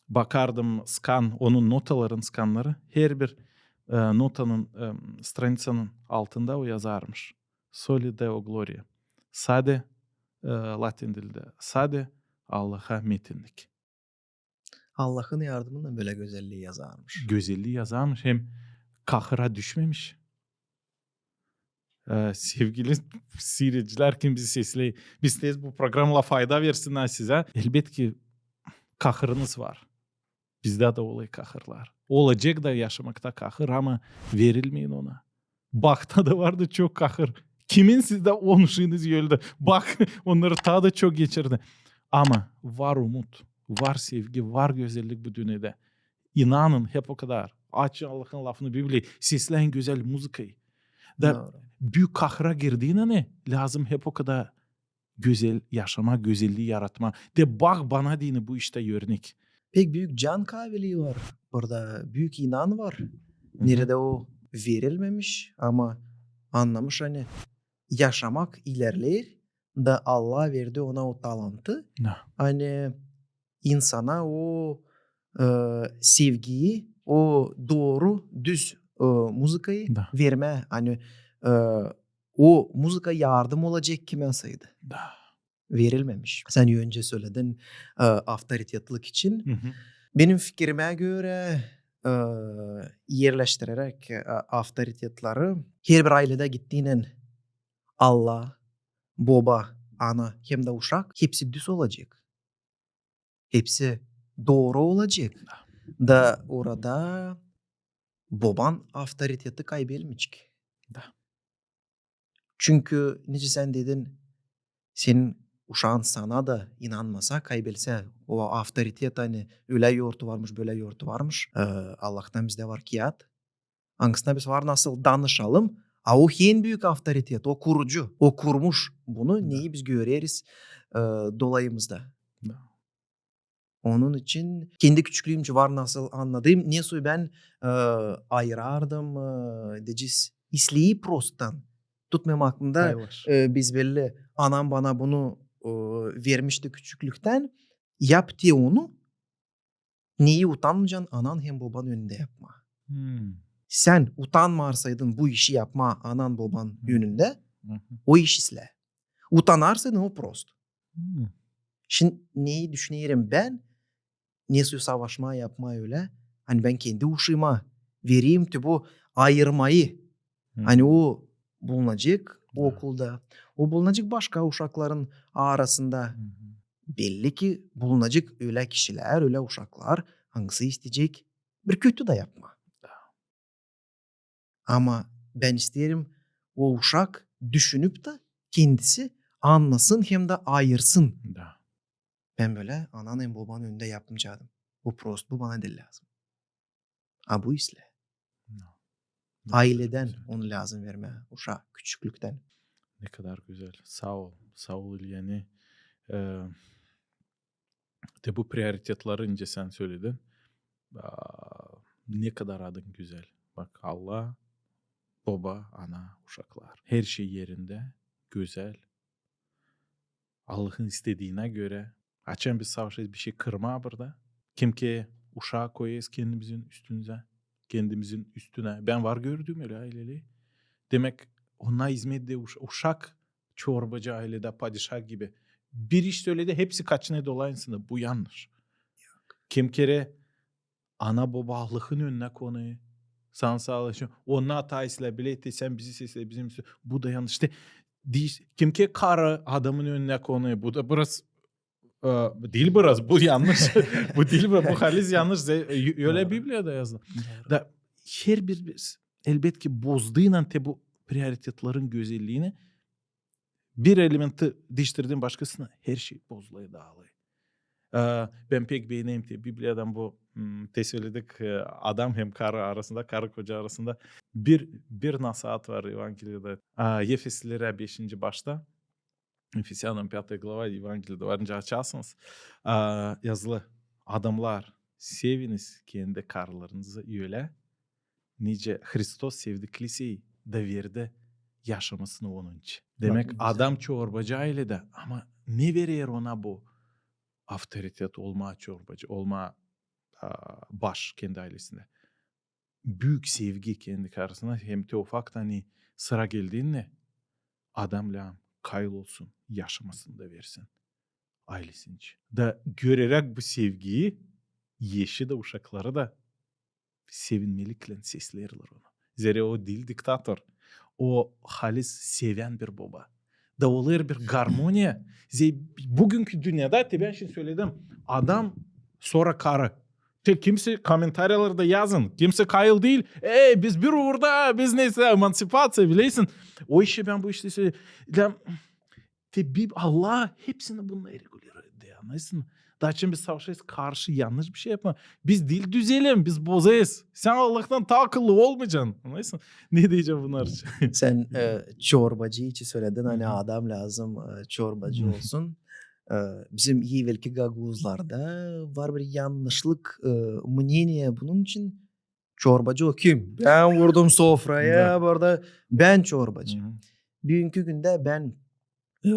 bakardım skan, onun notaların skannarı. Herbir, e, notanın, e, straniţanın altında o yazarmış: Soli Deo Gloria. Sade, e, latin dildä. Sade Allaha metinnik. Allahın yardımınnan bölä gözellii yazarmış. Gözellii yazarmış, hem kahıra düşmemiş. E, sevgili siiredicilär, kim bizi sesley, biz isteeriz bu programla fayda versin sizä. Elbetki, kahırınız var. Bizdä dä olêr kahırlar. Olacek da yaşamakta kahır, ama verilmeyin ona. Bahta da vardı çok kahır. Kimin sizdä on uşaanız öldü? Bak, onnarı taa da çok geçirdi. Ama var umut, var sevgi, var gözellik bu dünnedä. İnanın, hep o kadar. Açın Allahın lafını, Bibliyayı, sesleyin gözäl muzıkayı. Da büük kahıra girdiinän ne lääzım hep o kadar gözäl yaşamaa, gözellii yaratmaa. De bak bana deyni bu iştä örnek. Pek büük can kavelii var burada, büük inan var. Neredä o verilmemiş, ama annamış, ani yaşamak ilerleer, da Allah verdi ona o talantı. Ani insana o, e, sevgiyi, o dooru, düz, e, muzıkayı vermää. Ani, e, o muzıka yardım olacek kimä saydı. Verilmemiş. Sän öncä söledin, e, avtoritetlik için. Benim fikirimä görä, e, erleştireräk, e, avtoritetleri, herbir ayledä gittiinän Allah, boba, ana hem dä uşak, hepsi düz olacek. Hepsi dooru olacek. Da orada boban avtoriteti kaybelmeyecek. Da. Çünkü, nicä sän dedin, senin uşaan sana da inanmasa, kaybelse o avtoritet, ani ölä yortu varmış, bölä yortu varmış. E, Allahtan bizdä var kiyat, angısına biz var nasıl danışalım, a o en büük avtoritet, o kurucu, o kurmuş bunu, neyi biz göreriz e, dolayımızda. Da. Onun için kendi küçüklüüm için var nasıl annadım, nesoy bän e, ayırardım, e, deyecez, isleyi prostan. Tutmayım aklımda, e, biz belli, anam bana bunu e, vermişti küçüklüktän. Yap te onu, neyi utanmayacan anan hem boban önündä yapmaa. Sän utanmarsaydın bu işi yapmaa anan boban önündä, o iş islää. Utanarsaydın, o prost. Şindi neyi düşünerim bän, nesoy savaşmaa, yapmaa ölä, ani bän kendi uşaama vereyim te bu ayırmayı. Ani o bulunacek okulda, o bulunacek başka uşakların arasında. Belli ki, bulunacek ölä kişilär, ölä uşaklar, angısı isteyecek bir kötü dä yapmaa. Ama bän isteerim, o uşak düşünüp tä kendisi annasın hem dä ayırsın. Da. Bän bölä anan hem boban önündä yapmayacaydım. Bu prost, bu bana diil lääzım. A bu islää. Ailedän onu lääzım vermää uşaa küçüklüktän. Ne kadar gözäl. Saa ol. Saa ol, İlya. E, te bu prioritetleri, nicä sän söledin. A, ne kadar adın gözäl. Bak, Allah, boba, ana, uşaklar. Her şey erindä, gözäl. Allahın istediinä görä. Açan biz savaşêrız bir şey kırmaa burada. Kimki uşaa koyêrız kendimizin üstünüzä, kendimizin üstünä. Bän var gördüüm ölä aileleri. Demäk, ona izmet dä uş-, uşak çorbacı ailedä, padişah gibi. Bir iş söledi, hepsi kaçınêr dolayısında. Bu yannış. Kimkerä ana boba Allahın önünä konêr. Sän savaşêrsın. Onnar taa islää, bilä te, sän bizi seslä, bizim üstü. Bu da yannış. İştä, kimkerä karı adamın önünä konêr. Bu da biraz, e, diil biraz, bu yannış. Bu diil biraz, bu halis yannış. Ölä Bibliyada yazılı. Da herbir biz, elbetki, bozduynan te bu prioritetlerin gözelliini, bir elementi diiştirdin başkasına, her şey bozulêr, daalêr. E, bän pek beenerim te Bibliyadan bu, m, te söledik, e, adam hem karı arasında, karı-koca arasında bir, bir nasaat var Evangeliyada. E, Efeslilerä beşinci başta, Ефесянам, пятая глава, Evangeliyada var, nicä açarsınız, e, yazılı: Adamlar, seviniz kendi karılarınızı ölä, nicä Hristos sevdi kliseyi da verdi yaşamasını onun için. Demäk, adam çorbacı ailedä, ama ne verer ona bu avtoritet olmaa çorbacı, olmaa, a, baş kendi ailesindä? Büük sevgi kendi karısına, hem te ufaktan, ani sıra geldiinä, adam lääzım kayıl olsun, yaşamasını da versin ailesi için. Da göreräk bu sevgiyi, eşi dä, uşakları da sevinmeliklän seslerlär onu. Zerä o diil diktator. O halis sevän bir boba. Da olêr bir garmoniya. Zerä bugünkü dünnedä, te bän şindi söledim, adam, sora karı. Te kimsey komentariyalarda yazın. Kimsey kayıl diil. Ey, biz bir uurda, biz neysä, emansipaţiya, bilersin. O işi bän bu işte söledim. Te Bib-, Allah hepsini bunları reguliruyor, annarsın. Da açan biz savaşêrız karşı yannış bir şey yapmaa. Biz diil düzelim, biz bozêrız. Sän Allahtan taa akıllı olmayacan, annarsın. Ne deyecäm bunnar için? Sän, e, çorbacı için söledin, ani adam lääzım, e, çorbacı olsun. E, bizim evelki gagauzlarda var bir yannışlık, e, мнение bunun için. Çorbacı o kim? Bän vurdum sofraya, burada bän çorbacı. Büünkü gündä bän, e,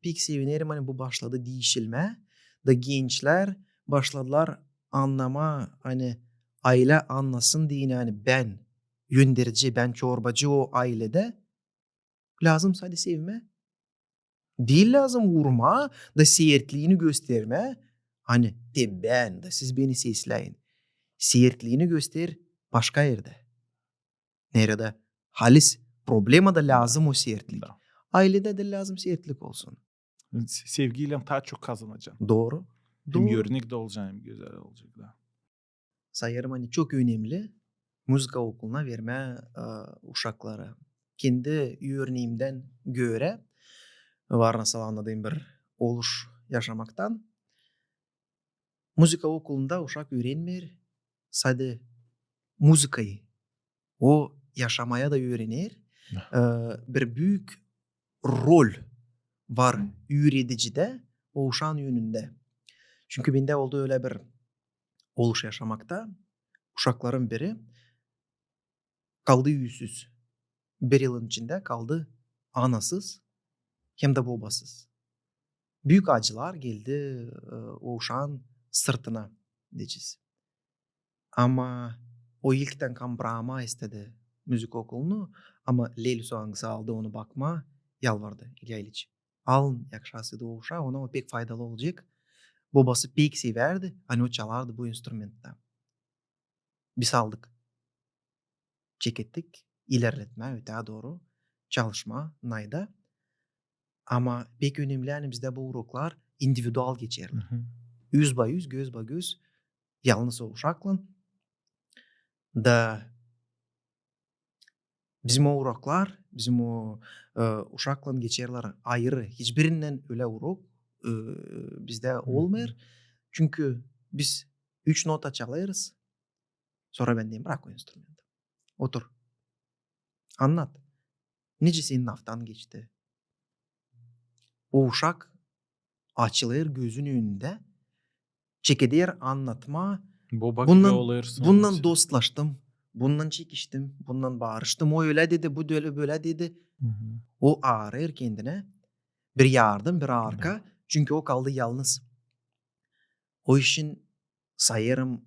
pek sevinerim, ani bu başladı diişilmää. Da gençlär başladılar annamaa, ani aylä annasın deyni, ani bän önderici, bän çorbacı o ayledä. Lääzım sade sevmää. Diil lääzım urmaa da seertliini göstermää, ani te bän da siz beni sesläyin. Seertliini göster başka erdä. Neredä halis problemada lääzım o seertlik. Ayledä dä lääzım seertlik olsun. Se- Sevgiylän taa çok kazanacan. Doğru. Hem Doğru. örnek dä olacan, hem gözäl olacak da. Sayêrım, ani çok önemli muzıka okuluna vermää e, uşakları. Kendi örneemdän görä, var nasıl annadêrım bir oluş yaşamaktan. Muzıka okulunda uşak üürenmeer sade muzıkayı. O yaşamaya da üürener. E, bir büük rol var üüredicide o uşaan önündä. Çünkü bendä oldu ölä bir oluş yaşamakta. Uşaklarım biri kaldı üüsüz. Bir yılın içindä kaldı anasız hem dä bobasız. Büük acılar geldi e, o uşaan sırtına, deyecez. Ama o ilktän kam brakmaa istedi muzıka okulunu, ama Lelüs, angısı aldı onu bakmaa, yalvardı: İlya İliç, alın yakışasıydı o uşaa, ona o pek faydalı olacek. Bobası pek sevärdi, ani o çalardı bu instrumentta. Biz aldık. Çekettik ilerletmää, ötää dooru çalışmaa nayda. Ama pek önemli, ani bizdä bu uroklar individual geçerlär. Üz ba üz, göz ba göz, yalnız o uşaklan. Da bizim o uroklar, bizim o e, uşaklan geçerlär ayırı. Hiçbirinnän ölä urok e, bizdä olmêêr. Çünkü biz üç nota çalêrız. Sora bän deerim: brak o instrumenti. Otur. Annat. Nicä senin aftan geçti? O uşak açılêr gözün önündä, çekeder annatmaa. Bunnan, bunnan dostlaştım, bunnan çekiştim, bunnan barıştım. O ölä dedi, bu da ölä, bölä dedi. O aarêêr kendinä bir yardım, bir arka. Çünkü o kaldı yalnız. O için sayêrım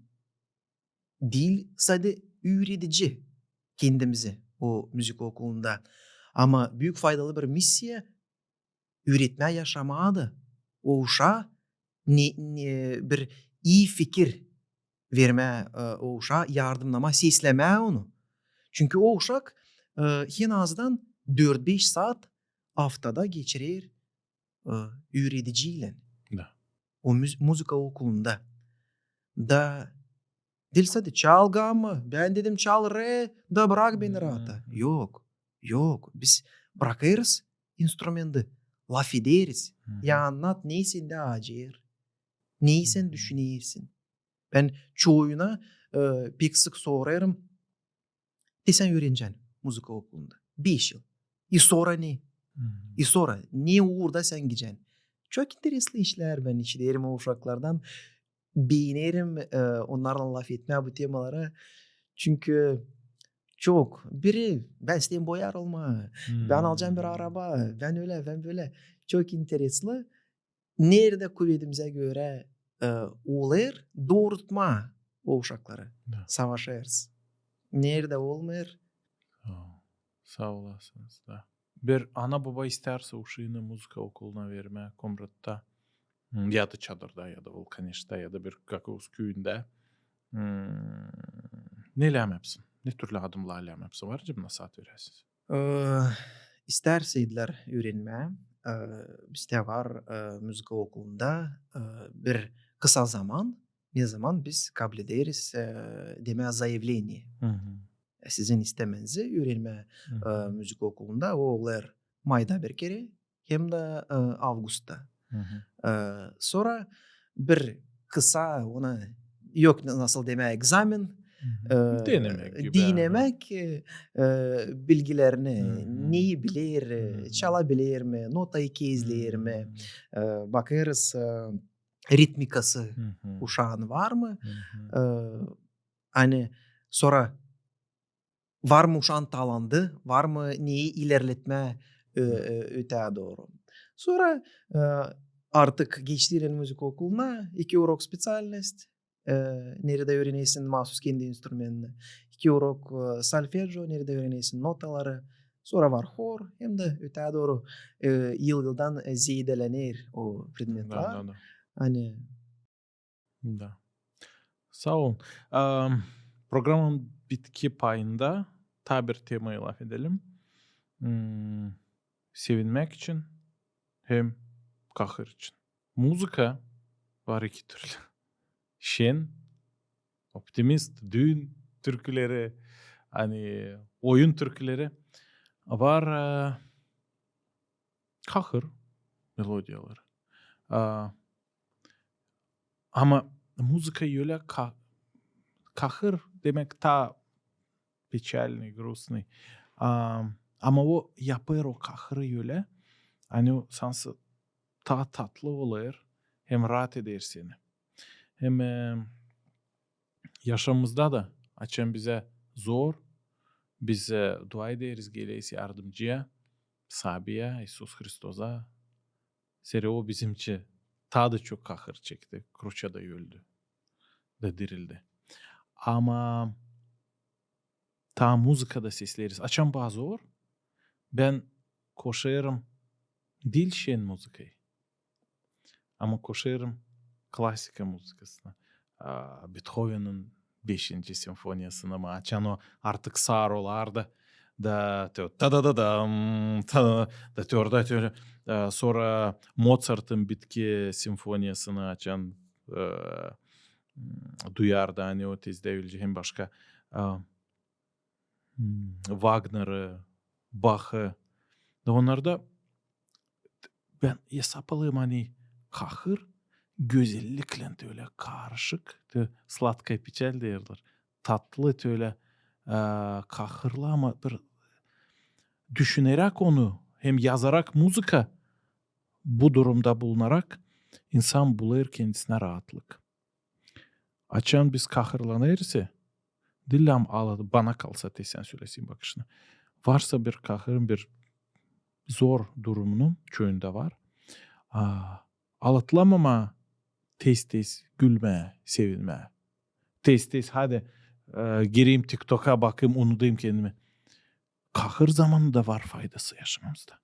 diil sade üüredici kendimizi o muzıka okulunda, ama büük faydalı bir missiya üüretmää yaşamaa da o uşaa ne, ne, bir ii fikir vermää, e, o uşaa yardımnamaa, seslemää onu. Çünkü o uşak e, en azdan dört-beş saat aftada geçirer e, üürediciylän. Da. O muz- muzıka okulunda. Da diil sade çal gamma, bän dedim çal re, da brak beni raata. Yok, yok, biz brakêrız instrumenti, lafederiz. Ya annat, ne sendä acêr, ne sän düşünersin. Bän çoyuna e, pek sık sorêrım: te sän üürenecän muzıka okulunda beş yıl. I sora ne? I sora ne uurda sän gidecän? Çok interesli işlär, bän işiderim o uşaklardan. Beenerim e, onnarlan lafetmää bu temalara. Çünkü çok biri: bän isteerim boyar olmaa, bän alacam bir araba, bän ölä, bän bölä. Çok interesli. Neredä kuvedimizä görä e, olêr doorutmaa o uşakları. Savaşêrız. Neredä olmêêr. Saa olasınız, da. Bir ana-boba istärsä uşaanı muzıka okuluna vermää Komratta, ya da Çadırda, ya da Vulkaneştä, ya da bir Gagauz küüyündä, ne lääzım yapsın? Ne türlü adımnar lääzım yapsın? Var mı nasaat veräsiniz? E, istärseydilär üürenmää, e, bizdä var e, muzıka okulunda e, bir kısa zaman, ne zaman biz kablederiz e, demää zayevleniye. Sizin istämänizi üürenmää e, muzıka okulunda, o olêr mayda bir kerä hem dä e, avgustta. E, sora bir kısa ona yok nasıl demää egzamen, e, dinemäk, e, e, bilgilerini, neyi biler, e, çalabilir mi, notayı kezleer mi, e, bakêrız e, ritmikası uşaan var mı? E, ani sora var mı uşaan talandı, var mı neyi ilerletmää e, e, ötää dooru. Sora e, artık geçtiylän muzıka okuluna, iki urok specialnost, e, neredä üürenersin maasuz kendi instrumenini, iki urok e, solfedjo, neredä üürenersin notaları, sora var hor, hem dä ötää dooru e, yıl-yıldan e, zeedelenir o predmetlar. Da, da, da. Ani Da. Saa olun. Am, programanın bitki payında taa bir temayı lafedelim. Hmm, sevinmäk için hem kahır için. Muzıka var iki türlü. Şen, optimist, düün türküleri, ani oyun türküleri. Var, e, kahır melodiyaları. A, ama muzıka ölä ka-, kahır demäk taa печальный, грустный. A, ama o yapêr o kahırı ölä, ani o sansın taa tatlı olêr, hem raat eder seni. Hem, e, yaşamımızda da, açan bizä zor, biz, e, dua ederiz, geleriz yardımcıya, Sabiyä, İisus Hristosa. Sere o bizim için taa da çok kahır çekti, kruçada öldü da dirildi. Ama taa muzıkada sesleriz. Açan bana zor, bän koşêrım diil şen muzıkayı, ama koşêrım klasika muzıkasına. A, Bethovenin beşinci simfoniyasına mı, açan o artık sar olardı, da te-, ta-da-da-dam, ta-da, da te orada te-, e, sora Mozartın bitki simfoniyasını açan, e, m, duyardı, ani o tezdä ölecek hem başka, e, m, Vagneri, Bahı. Da onnarda bän esap alêrım, ani kahır gözelliklän te ölä karışık, te сладкая печаль deerlär. Tatlı te ölä, e, kahırlı, ama bir düşüneräk onu, hem yazarak muzıka, bu durumda bulunarak insan bulêr kendisinä raatlık. Açan biz kahırlanêrız, diil ama alat-, bana kalsa, te sän sölesin bakışını. Varsa bir kahırın, bir zor durumunun, çoyunda var. A, alatlamama, tez-tez gülmää, sevinmää. Tez-tez, hadi, e, gireyim TikToka, bakayım, unudayım kendimi. Kahır zamanı da var faydası yaşamamızda.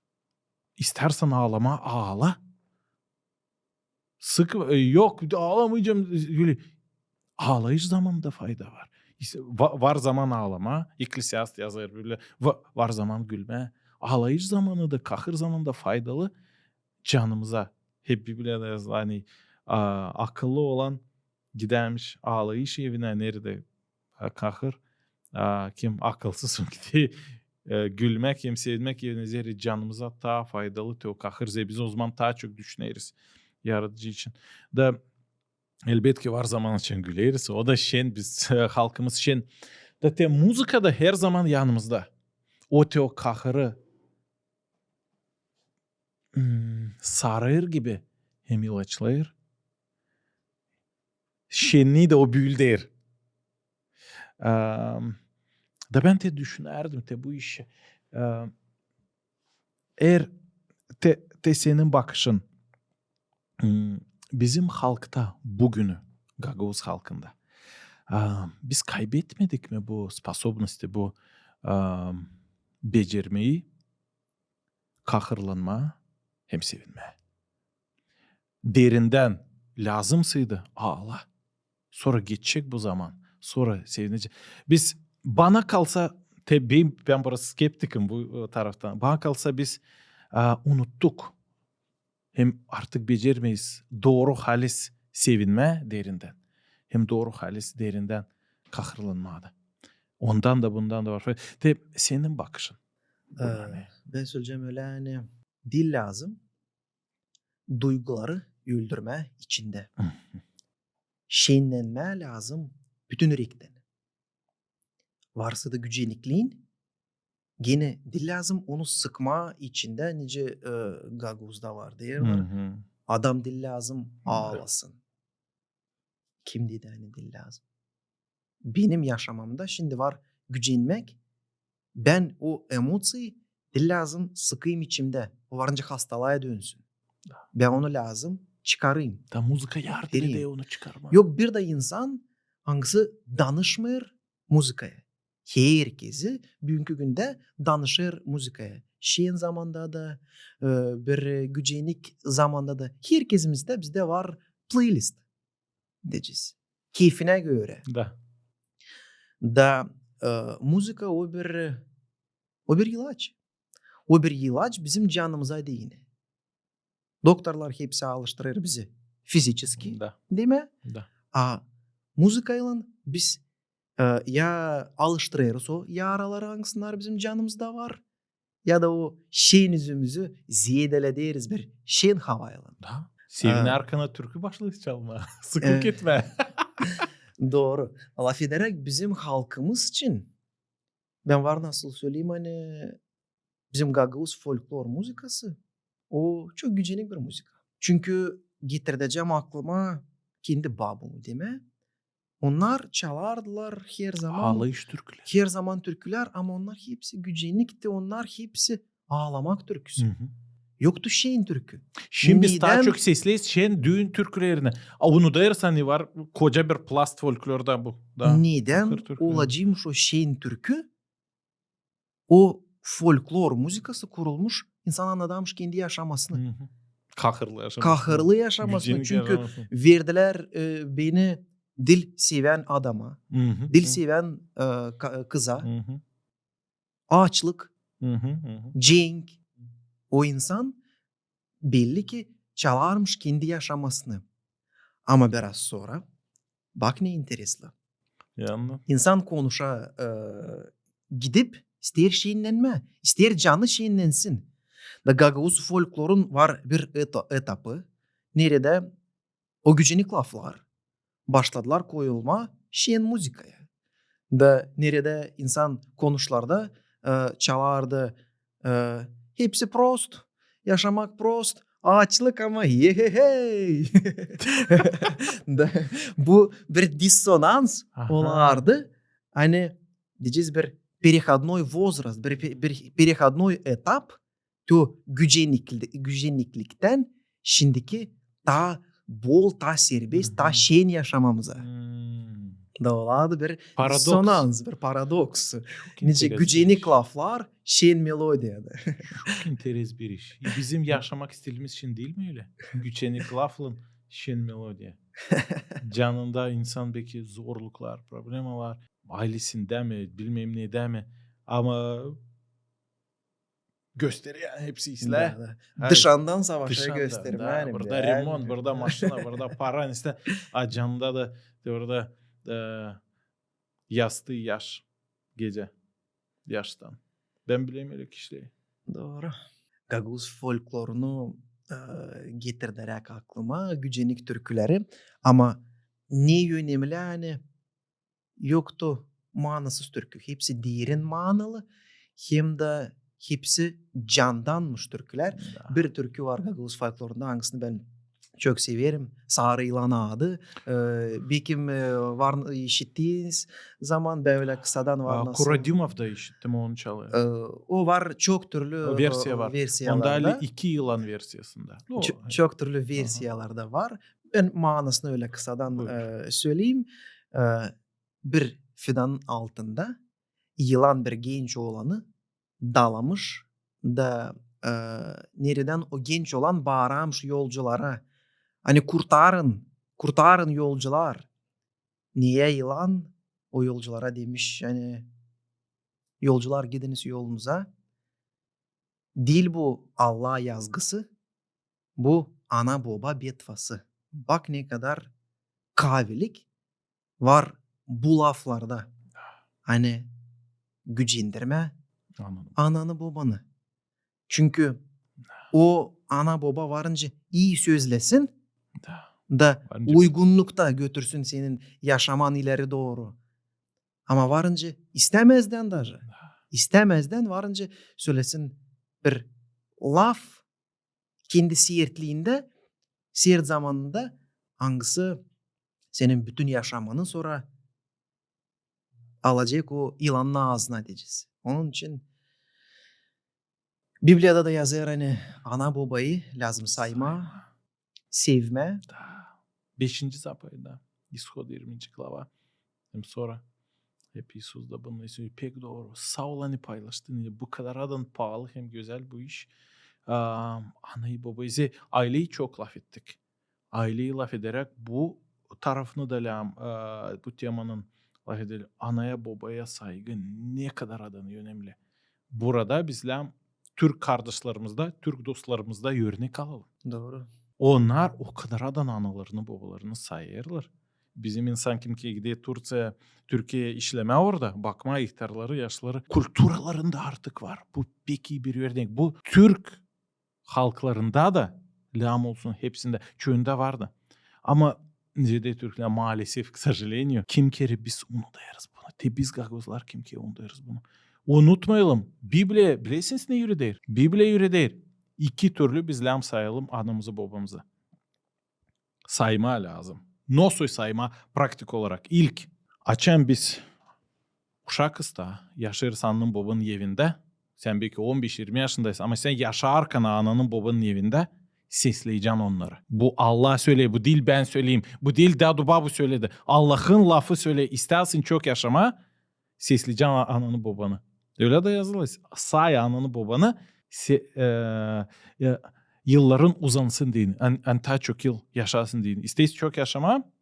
İstärsän aalamaa, aala. Sık, e, yok, aalamayacam, öyle. Aalayış zamanında fayda var. İştä, va-, var zaman aalamaa, Ekklesiast yazêr bölä, va-, var zaman gülmää. Aalayış zamanı da, kahır zamanı da faydalı canımıza. Hep Bibliyada yazılı, ani, a, akıllı olan gidärmiş aalayış evinä, neredä, a, kahır, a, kim akılsız, o gider, e, gülmäk hem sevinmäk evinä, zerä canımıza taa faydalı te o kahır, zerä biz o zaman taa çok düşüneriz Yaradıcı için. Da elbetki var zaman açan güleriz, o da şen, biz, e, halkımız şen. Da te muzıka da her zaman yanımızda. O te o kahırı, m, sarêr gibi hem ilaçlêêr. Şenniidä o büüldär. Am, da bän te düşünärdim te bu işi. Am, eer te, te senin bakışın, m, bizim halkta bugünü, gagauz halkında, am, biz kaybetmedik mi bu sposobnosti, bu, am, becermeyi kahırlanmaa hem sevinmää? Derindän lääzımsaydı, aala. Sora geçecek bu zaman. Sora sevinecek. Biz, bana kalsa, te-, bän, bän biraz skeptikim bu, e, taraftan. Bana kalsa biz, e, unuttuk. Hem artık becermeeriz dooru halis sevinmää derindän. Hem dooru halis derindän kahırlanmaa da. Ondan da, bundan da var. Te senin bakışın. E, bän söleyecäm ölä, ani diil lääzım duyguları öldürmää içindä. Şennenmää lääzım bütün ürektän. Varsa da gücenikliin, genä diil lääzım onu sıkmaa içindä, nicä, e, gagauzda var deerlär. Adam diil lääzım aalasın. Kim dedi, ani diil lääzım? Benim yaşamamda şindi var gücenmäk, bän o emoţiyayı diil lääzım sıkayım içimdä. O var nicä hastalaa dönsün. Bän onu lääzım çıkarayım. Da muzıka yardım edä onu çıkarmaa. Yok, bir dä insan, angısı danışmêêr muzıkaya. Herkezi büünkü gündä danışêr muzıkaya. Şen zamanda da, e, bir gücenik zamanda da. Herkezimizdä, bizdä var playlist, deyecez. Kefinä görä. Da. Da, e, muzıka o bir, o bir ilaç. O bir ilaç bizim canımıza deyni. Doktorlar hepsi alıştırêr bizi fiziçeski, Da, demä. Da. A muzıkaylan biz e, ya alıştırêrız o yaraları, angısınnar bizim canımızda var, ya da o şen üzümüzü zeedelederiz bir şen havaylan. Da. Sevin Ha. Arkana türkü başlêêrız çalmaa. Sıkı Evet. etmä. Dooru. Lafederäk bizim halkımız için, bän var nasıl söleyim, ani bizim gagauz folklor muzıkası, o çok gücenik bir muzıka. Çünkü getirdecäm aklıma kendi babamı, demä. Onnar çalardılar her zaman, Aalıyış türkülär. her zaman türkülär, ama onnar hepsi gücenikti, onnar hepsi aalamak türküsü. Hı hı. Yoktu şen türkü. Şindi biz taa Nedän? çok sesleeriz şen düün türkülerini. A, unudêrız, ani var koca bir plast folklorda bu. Da. Nedän Fakır türkü. olaceymış o şen türkü? O folklor muzıkası kurulmuş, insan annadêrmış kendi yaşamasını. Hı hı. Kahırlı yaşamasını. Kahırlı yaşamasını. Gücenik Çünkü yaşamasını. verdilär e, beni dil sevän adama, Hı hı. dil Hı. sevän e, ka- kıza. Hı hı. Aaçlık, Hı hı, hı hı. cenk. O insan belli ki çalarmış kendi yaşamasını. Ama biraz sora, bak ne interesli. Yandı. İnsan konuşa e, gidip isteer şennenmää, isteer canı şennensin. Da gagauz folklorun var bir eta- etapı, neredä o gücenik laflar başladılar koyulmaa şen muzıkaya. Da neredä insan konuşlarda e, çalardı e, hepsi prost, yaşamak prost, aaçlık ama he-he-hey. Da bu bir dissonans Aha. olardı. Ani deyecez bir переходной возраст, bir, bir переходной этап, то gücenikli- gücenikliktän şindiki taa bol, taa serbest, taa Hı hı. şen yaşamamıza. Hmm. Da olardı bir Paradoks. Dissonans, bir paradoks. Çok Nicä enteresan gücenik iş. Laflar şen melodiyada. Çok enteresan bir iş. E, bizim yaşamak stilimiz için diil mi ölä? Gücenik laflan şen melodiya. Canında insan belki zorluklar, problemalar, aylesindä mi, bilmäm nedä mi, ama gösterer hepsi islää. Da, da. Ay, Dışandan savaşa Dışandan, göstermää. Da, burada remont, burada maşina, burada para, islää. A canında da, burada e, yastıı yaş gecä yaştan. Bän bilerim ölä kişileri. Dooru. Gagauz folklorunu e, getirderäk aklıma gücenik türküleri. Ama ne önemli, ani yoktu maanasız türkü. Hepsi derin maanalı, hem dä hepsi candanmış türkülär. Da. Bir türkü var gagauz folklorunda, angısını bän çok severim. Saarı yılan adı. E, bekim e, var, işittiiniz zaman, bän ölä kısadan var nasıl. Kuradimov da işittim, onu çalêr. E, o var çok türlü e, Versiya var. Versiyalarda. Onda ali iki yılan versiyasında. O, Ço- çok türlü versiyalarda var. Bän maanasını ölä kısadan e, söleyim. E, bir fidanın altında yılan bir genç oolanı dalamış da e, neredän o genç oolan baararmış yolculara, ani kurtarın, kurtarın yolcular. Niyä yılan o yolculara demiş, ani yolcular, gidiniz yolunuza. Diil bu Allah yazgısı, bu ana-boba betvası. Bak ne kadar kaavilik var bu laflarda. Ani gücendirmä ananı-bobanı. Çünkü o ana-boba varınca ii sözlesin da uygunnukta götürsün senin yaşaman ileri dooru. Ama varınca istämäzdän даже, istämäzdän varınca sölesin bir laf kendi sertliindä, sert zamanında, angısı senin bütün yaşamanı sora alacek o yılanın aazına deyecez. Onun için Bibliyada da yazêr, ani ana-bobayı lääzım saymaa, sevmää. Da. Beşinci zapovedi, İshod, irminci glava. Hem sora hep İisus da bunu istiyor. Pek dooru. Saa ol, ani paylaştın. Bu kadar adan paalı hem gözäl bu iş. Aa, anayı, bobayı, ayleyi çok lafettik. Ayleyi lafederäk bu tarafını da lääzım, aa, bu temanın lafedelim. Anaya, bobaya saygı ne kadar adan önemli. Burada biz lääzım türk kardaşlarımızda, türk dostlarımızda örnek alalım. Doğru. Onnar o kadar da analarını, bobalarını sayêrlar. Bizim insan kim ki gider Turţiyaya, Türkiyeyä işlemää orada, bakmaa ihtarları, yaşları, kulturalarında artık var. Bu pek ii bir örnek. Bu türk halklarında da, lääm olsun hepsindä, çoyunda vardı. Ama ne deyni türklär, maalesef, к сожалению, kimi kerä biz unudêrız bunu. Te biz gagauzlar kimi kerä unudêrız bunu. Unutmayalım. Bibliya, bilersiniz, ne üreder? Bibliya üreder. İki türlü biz lääm sayalım anamızı, bobamızı. Saymaa lääzım. Nosuz saymaa praktik olarak? İlk, açan biz uşakız da, yaşêêrız ananın, bobanın evindä. Sän beki on beş, irmi yaşındaysın, ama sän yaşarkan ananın, bobanın evindä sesleyecän onnarı. Bu Allah söleer, bu diil bän söleyim, bu diil dädu-babu söledi. Allahın lafı söleer, istäsin çok yaşamaa, sesleyecän a-, ananı, bobanı. Ölä dä yazılı, say ananı, bobanı, se-, e, e, yılların uzansın deyni, ani, ani taa çok yıl yaşasın deyni. İsteersin çok yaşamaa,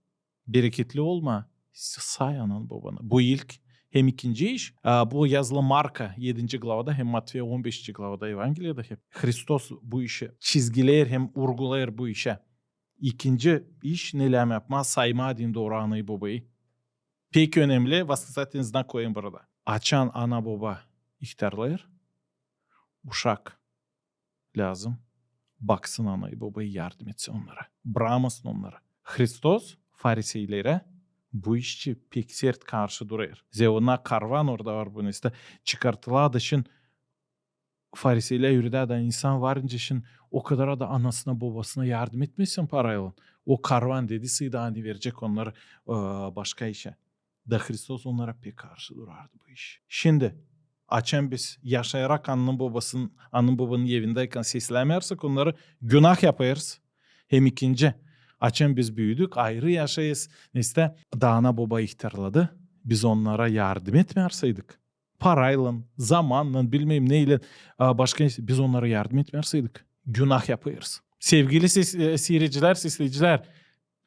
bereketli olmaa, say ananı, bobanı. Bu ilk. Hem ikinci iş, e, bu yazılı Marka edinci glavada hem Matfeya on beşinci glavada Evangeliyada hep Hristos bu işi çizgilär hem urgulêêr bu işä. İkinci iş, ne lääm yapmaa, saymaa deyni dooru anayı, bobayı. Pek önemli, восклицательный знак koyun burada. Açan ana-boba ihtarlêêr, uşak lääzım baksın anayı, bobayı, yardım etsin onnara, brakmasın onnarı. Hristos fariseylerä bu iş için pek sert karşı durêr. Zerä onnar karvan orada var, bunu iste çıkarttılar da şindi fariseylär üredä da insan var nicä şindi o kadar da anasına, bobasına yardım etmesin paraylan. O karvan dedi, sıydı ani verecek onnarı, e, başka işä. Da Hristos onnara pek karşı durardı bu iş. Şindi, açan biz yaşayarak ananın, bobasının, ananın, bobanın evindäkän seslämeersek onnarı, günah yapêrız. Hem ikinci, açan biz büüdük, ayrı yaşêêrız, ne iste, da ana-boba ihtarladı, biz onnara yardım etmärseydik, paraylan, zamannan, bilmeerim neylän, a, başka ne iste, biz onnara yardım etmärseydik, günah yapêrız. Sevgili ses-, e, siiricilär, sesleyicilär,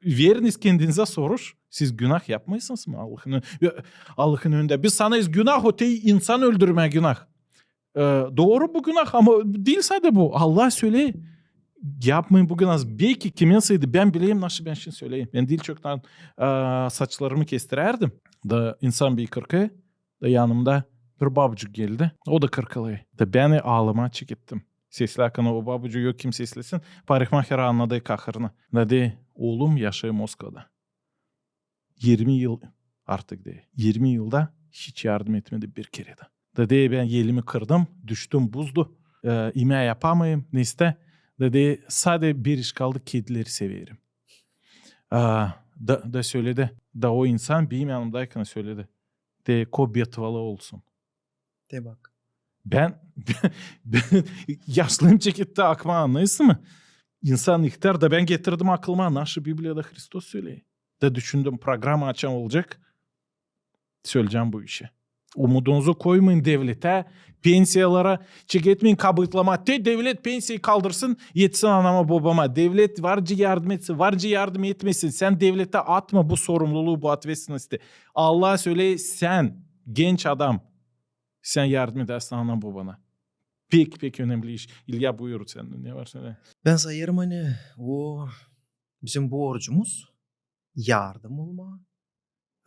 veriniz kendinizä soruş, siz günah yapmêêrsınız mı Allahın ö-, Allahın önündä? Biz sanêrız, günah o te insan öldürmää günah. E, dooru, bu günah, ama diil sade bu. Allah söleer, yapmayın bu günah. Beki kimä sıydı, bän bileyim, naşı bän şindi söleyim. Bän diil çoktan, e, saçlarımı kestirärdim. Da insan bir kırkêr, da yanımda bir babucuk geldi. O da kırkılêr. Da bän de aalamaa çekettim. Seslärkän o babucuyu yok kim seslesin, parihmaher annadı kahırını. Da deer, oolum yaşêêr Moskvada. İrmi yıl artık deer. İrmi yılda hiç yardım etmedi bir kerä dä. Da deer, bän elimi kırdım, düştüm, buzdu. E, imää yapamêêrım, ne iste. Da deer, sade bir iş kaldı, kedileri severim. E, da, da söledi. Da o insan benim yanımdaykän söledi. Deer, ko betvalı olsun. Te bak. Bän, bän yaşlığım çeketti akmaa, annêêrsın mı? İnsan ihtar, da bän getirdim aklıma, naşı Bibliyada Hristos söleer. Da düşündüm, programa açan olacek, söleyecäm bu işi. Umudunuzu koymayın devletä, pensiyalara, çeketmeyin kabıtlamaa. Te devlet pensiyayı kaldırsın, etsin anama, bobama. Devlet var nicä yardım etsin, var nicä yardım etmesin. Sän devletä atma bu sorumluluu, bu ответственности. Allah söleer, sän, genç adam, sän yardım edärsin anana, bobana. Pek, pek önemli iş. İlya, buyur, sän ne var sölää? Bän sayêrım, ani o bizim borcumuz yardım olmaa,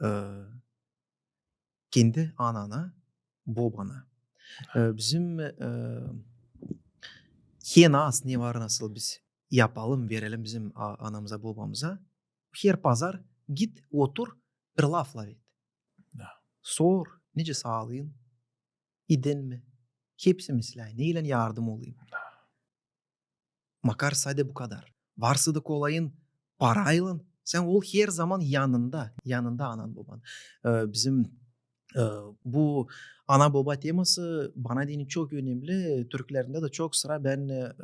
e, kendi anana, bobana. E, bizim, e, en az ne var nasıl biz yapalım, verelim bizim a-, anamıza, bobamıza. Her pazar git, otur, bir laflaa et. Da. Sor, nicä saalıın, idin mi? Hepsi mislää, neylän yardım olayım? Makar sade bu kadar. Varsa da kolayın paraylan, sän ol her zaman yanında, yanında anan, boban. E, bizim, e, bu ana-boba teması bana deyni çok önemli. Türklerindä dä çok sıra bän, e,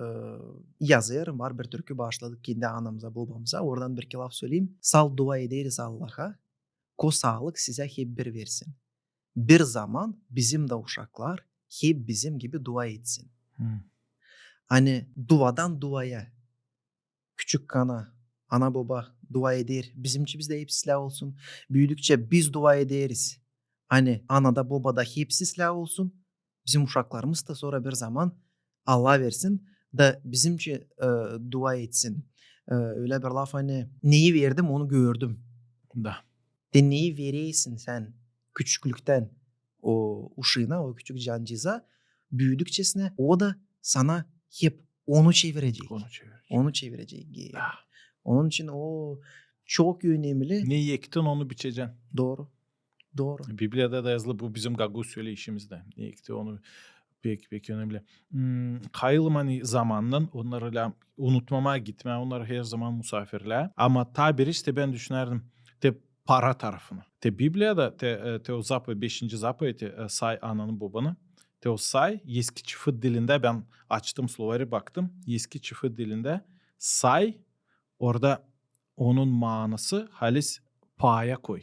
yazêrım, var bir türkü başladık kendi anamıza, bobamıza. Oradan bir iki laf söleyim. Salt dua ederiz Allaha, ko saalık sizä hep bir versin. Bir zaman bizim dä uşaklar hep bizim gibi dua etsin. Hmm. Ani duadan duaya, küçük kana, ana-boba dua eder, bizim için bizdä hep islää olsun. Büüdükçä biz dua ederiz, ani anada, bobada hep islää olsun. Bizim uşaklarımız da sora bir zaman Allah versin, da bizimçin, e, dua etsin. E, ölä bir laf, ani neyi verdim, onu gördüm. Da. Te neyi vereysin sän küçüklüktän o uşaana, o küçük cancııza, büüdükçesinä, o da sana hep onu çevirecek. Onu çevirecek. Onu çevirecek. Da. Onun için o çok önemli. Ne ektin, onu biçecän. Dooru. Dooru. Bibliyada da yazılı, bu bizim gagauz söleişimizdä. Ne ektin, onu pek, pek önemli. Hmm, kayılmaa zamanın, onnarı ölä unutmamaa, gitmää onnarı her zaman musaafirlää. Ama taa bir iş te bän düşünärdim te para tarafını. Te Bibliyada, te, e, te o zapo-, beşinci zapovet, e, say ananı bobanı. Te o say, eski çifit dilindä, bän açtım slovari, baktım. Eski çifit dilindä say, orada onun maanası halis paya koy.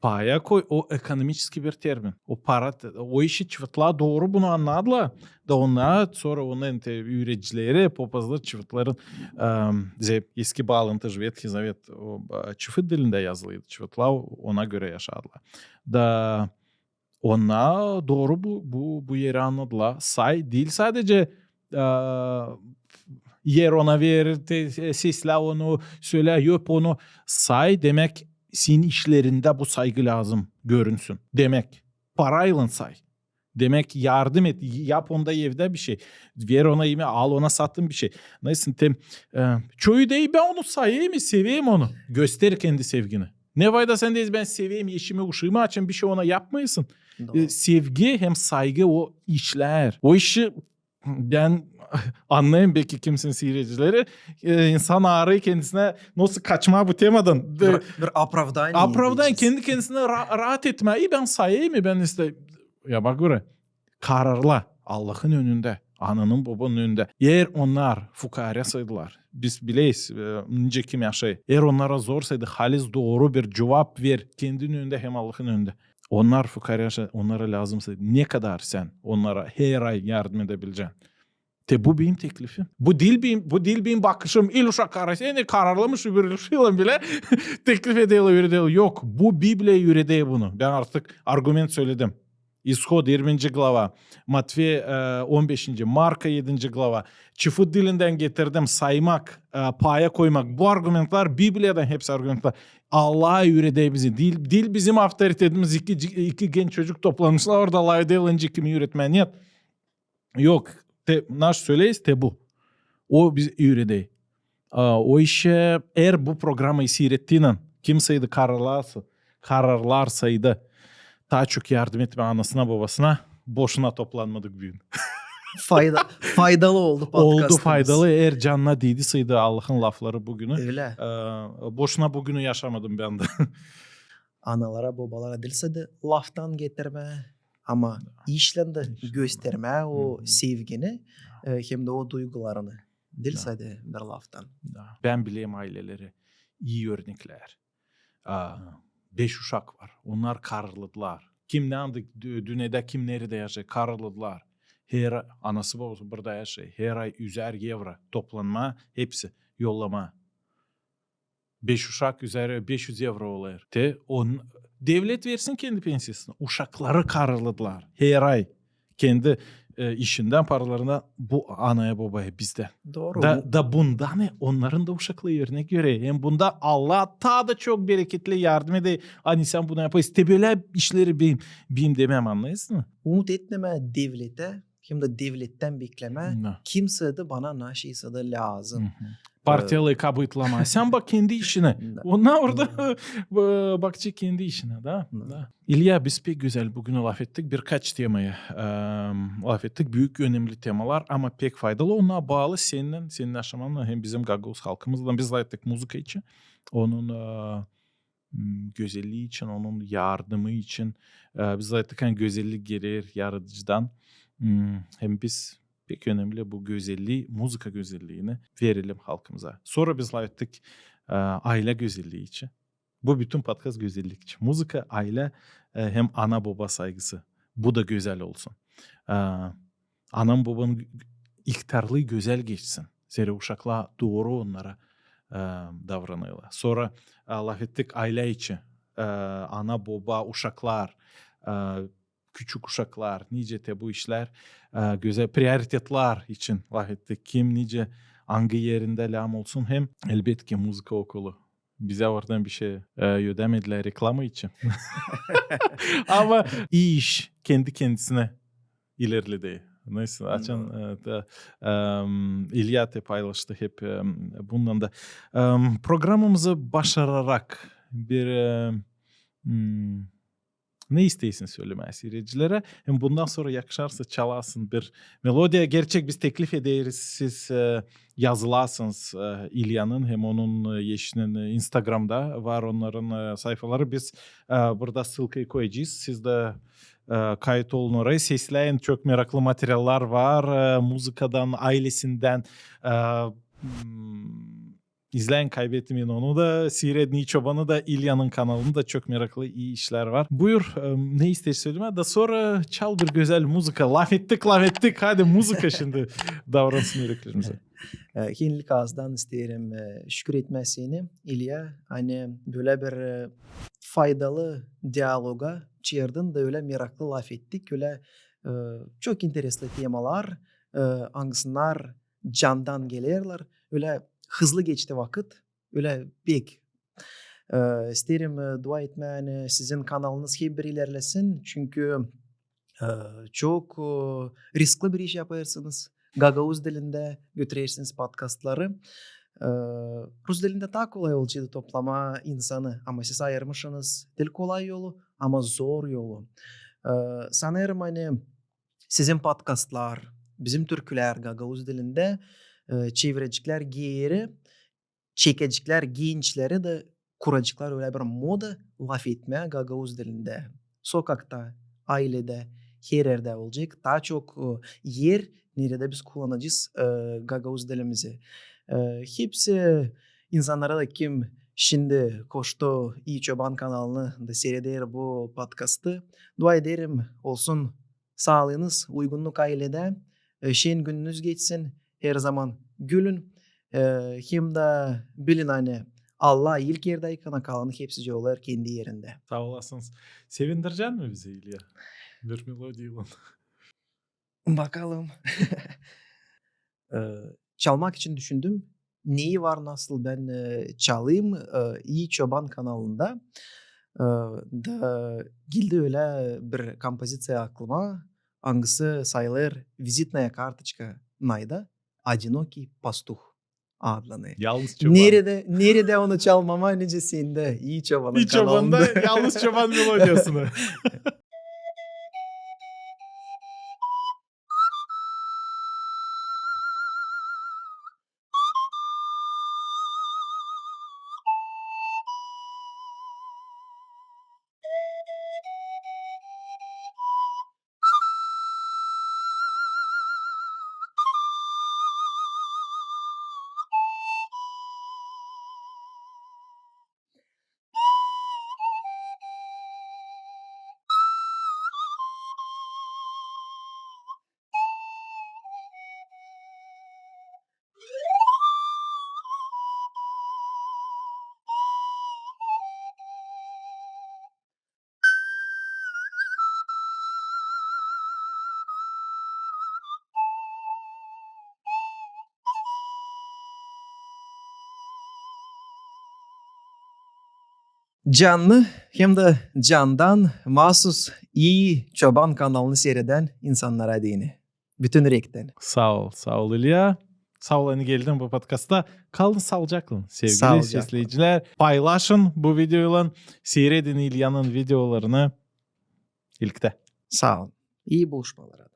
Paya koy, o ekonomiçeski bir termin. O para, o işi çifitla dooru bunu annadılar. Da onnar sora onun te üüredicileri, popazlar çifitlerin, em, ze-, eski baalantı, Ветхий Завет, o, e, çifit dilindä yazılıydı. Çifitla ona görä yaşadılar. Da onnar dooru bu, bu, bu eri annadılar. Say diil sadecä, e, er ona ver, te, e, seslä onu, sölä, öp onu. Say demäk, senin işlerindä bu saygı lääzım görünsün. Demäk, paraylan say. Demäk, yardım et, yap onda evdä bir şey. Ver ona imeer, al ona satın bir şey. Neysä, te, e, çoyu deer, bän onu sayêrım, sevêrım onu. Göster kendi sevgini. Ne fayda sän deersin, bän sevêrım eşimi, uşaamı, açan bir şey ona yapmêêrsın. Dooru. E, sevgi hem saygı o işlär. O işi bän annêêrım, beki kimsin siiredicileri, e, insan arêêr kendisinä nasıl kaçmaa bu temadan. De- Bir, bir оправдание. Оправдание, kendi kendisinä ra- raat etmää. E, bän sayêrım, bän işte, ya bak görä, kararla Allahın önündä, ananın, bobanın önündä. Er onnar fukaarä saydılar, biz bileyiz, e, nicä kim yaşêêr. Er onnara zor saydı, halis dooru bir cuvap ver kendin önündä hem Allahın önündä. Onnar fukaarä yaşêêr, onnara lääzım saydı. Ne kadar sän onnara her ay yardım edebilecän? Te bu benim teklifim. Bu diil benim, bu diil benim bakışım. İluşa, kara, seni kararlamış bir iluşaylan bilä teklif ederlär, üüredärlär. Yok, bu Bibliya üüredär bunu. Bän artık argument söledim. İshod, irminci glava, Matvey, e, on beşinci, Marka, edinci glava. Çifit dilindän getirdim, saymak, e, paya koymak. Bu argumentlar Bibliyadan, hepsi argumentlar. Allah üüredär bizi. Diil, diil bizim avtoritetimiz, iki, iki genç çocuk toplanmışlar orada, lafedärlär, nicä kimi üüretmää. Нет. Yok, te, naş söleeriz, te bu. O bizi üüredär. A, o işä, eer bu programayı siirettiynän, kim saydı kararlar, kararlar saydı taa çok yardım etmää anasına, bobasına, boşuna toplanmadık büün. Fayda, faydalı oldu podcastımız. Oldu faydalı, eer canına diidi saydı Allahın lafları bugünü. Ölä. E, boşuna bugünü yaşamadım bän dä. Analara, bobalara diil sade laftan getirmää, ama işlän dä göstermää o sevgini, e, hem dä o duygularını. Diil sade bir laftan. Da. Bän bilerim ayleleri, ii örneklär. A, beş uşak var. Onnar kararladılar. Kim ne anda dü-, dünnedä, kim neredä yaşêêr, kararladılar. Her anası, bobası burada yaşêêr. Her ay üzär evro toplanmaa, hepsi yollamaa. Beş uşak üzeri beş üz evro olêr. Te on, devlet versin kendi pensiyasını. Uşakları kararladılar. Her ay kendi, e, işindän, paralarından bu anaya, bobaya, bizdä. Dooru. Da, da bundan, e, onnarın da uşakları örnek görä. Hem bunda Allah taa da çok bereketli yardım eder. Ani sän bunu yapêrsın. Te bölä işleri benim, benim demem, annêêrsın mı? Umut etmemää devletä, hem dä devlettän beklemää, kimsä dä bana naşeysa da lääzım. Partiyaları kabıtlamaa. Sän bak kendi işinä. Onnar orada bakacek kendi işinä, da? İlya, biz pek gözäl bugün lafettik birkaç temaya. Lafettik, büük, önemli temalar, ama pek faydalı. Onnar baalı sennän, senin yaşamannan hem bizim gagauz halkımızdan. Biz lafettik muzıka için. Onun gözellii için, onun yardımı için. Biz lafettik, ani gözellik geler yaradıcıdan. Hem biz pek önemli bu gözellii, muzıka gözelliini verelim halkımıza. Sora biz lafettik aylä gözellii için. Bu bütün podkast gözellik için. Muzıka, aylä hem ana-boba saygısı. Bu da gözäl olsun. Ana-bobanın ihtarlıı gözäl geçsin. Zerä uşaklar dooru onnara davranêrlar. Sora lafettik aylä içi. Ana, boba, uşaklar, küçük uşaklar, nicä te bu işlär, e, gözä prioritetlär için lafettik. Kim nicä, angı erindä lääzım olsun, hem, elbetki, muzıka okulu. Bizä oradan bişey, e, ödämedilär reklama için. Ama iş kendi kendisinä ilerledi. Neysä, açan, e, da, em, İlya te paylaştı hep, em, bundan da. Em, programamızı başararak bir, em, m, ne isteersin sölemää siiredicilerä? Hem bundan sora yakışarsa çalasın bir melodiya. Gerçek biz teklif ederiz, siz, e, yazılasınız, e, İlyanın hem onun, e, eşinin, e, Instagramda var onnarın, e, sayfaları. Biz, e, burada ssılkayı koyacez. Siz dä, e, kayıt olun orayı. Sesläyin, çok meraklı materiallar var. E, muzıkadan, aylesindän, e, m, izläyin, kaybetmeyin onu da. Siiredin İi Çobanı da, İlyanın kanalını da, çok meraklı, ii işlär var. Buyur, e, ne isteersin sölemää? Da sora çal bir gözäl muzıka. Lafettik, lafettik. Hadi muzıka şindi davransın üreklerimizä. E, ilk aazdan isteerim, e, şükür etmää seni, İlya, ani bölä bir, e, faydalı dialoga çevirdin da ölä meraklı lafettik, ölä, e, çok interesli temalar, e, angısınnar candan gelerlär, ölä hızlı geçti vakıt, ölä pek. E, isteerim, e, dua etmää, ani sizin kanalınız hep bir ilerlesin, çünkü e, çok, e, riskli bir iş yapêrsınız. Gagauz dilindä götürersiniz podkastları. E, rus dilindä taa kolay olaceydı toplamaa insanı, ama siz ayırmışınız diil kolay yolu, ama zor yolu. E, sanêrım, ani sizin podkastlar, bizim türkülär gagauz dilindä, e, çevireceklär geeri, çekeceklär gençleri da, kuraceklär ölä bir moda lafetmää gagauz dilindä. Sokakta, ayledä, her erdä olacek taa çok, e, er, neredä biz kullanacez, e, gagauz dilimizi. E, hepsi insannara da, kim şindi koştu İi Çoban kanalını da siireder bu podkastı, dua ederim, olsun saalıınız, uygunnuk ayledä, e, şen gününüz geçsin, herzaman gülün, e, hem dä bilin, ani Allah ilk erdä aykanı, kalanı hepsicii olêr kendi erindä. Saa olasınız. Sevindirecän mi bizi, İlya? Bir melodiyaylan. Bakalım. E, çalmak için düşündüm, neyi var, nasıl bän, e, çalayım, e, İi Çoban kanalında. E, da geldi ölä bir kompoziţiya aklıma, angısı sayılêr vizitnaya kartoçka nayda, "Одинокий пастух" adlanêr. Yalnız çoban. Neredä, neredä onu çalmamaa, nicä sendä, İi Çobanın kanalında. İi Çobanda yalnız çoban melodiyasını. Canlı hem dä candan maasuz İi Çoban kanalını siiredän insannara deyni. Bütün ürektän. Saa ol, saa ol, İlya. Saa ol, ani geldin bu podkasta. Kalın saalıcaklan, sevgili sesleyicilär. Paylaşın bu videoylan, siiredin İlyanın videolarını ilktä. Saa ol. İi buluşmalara.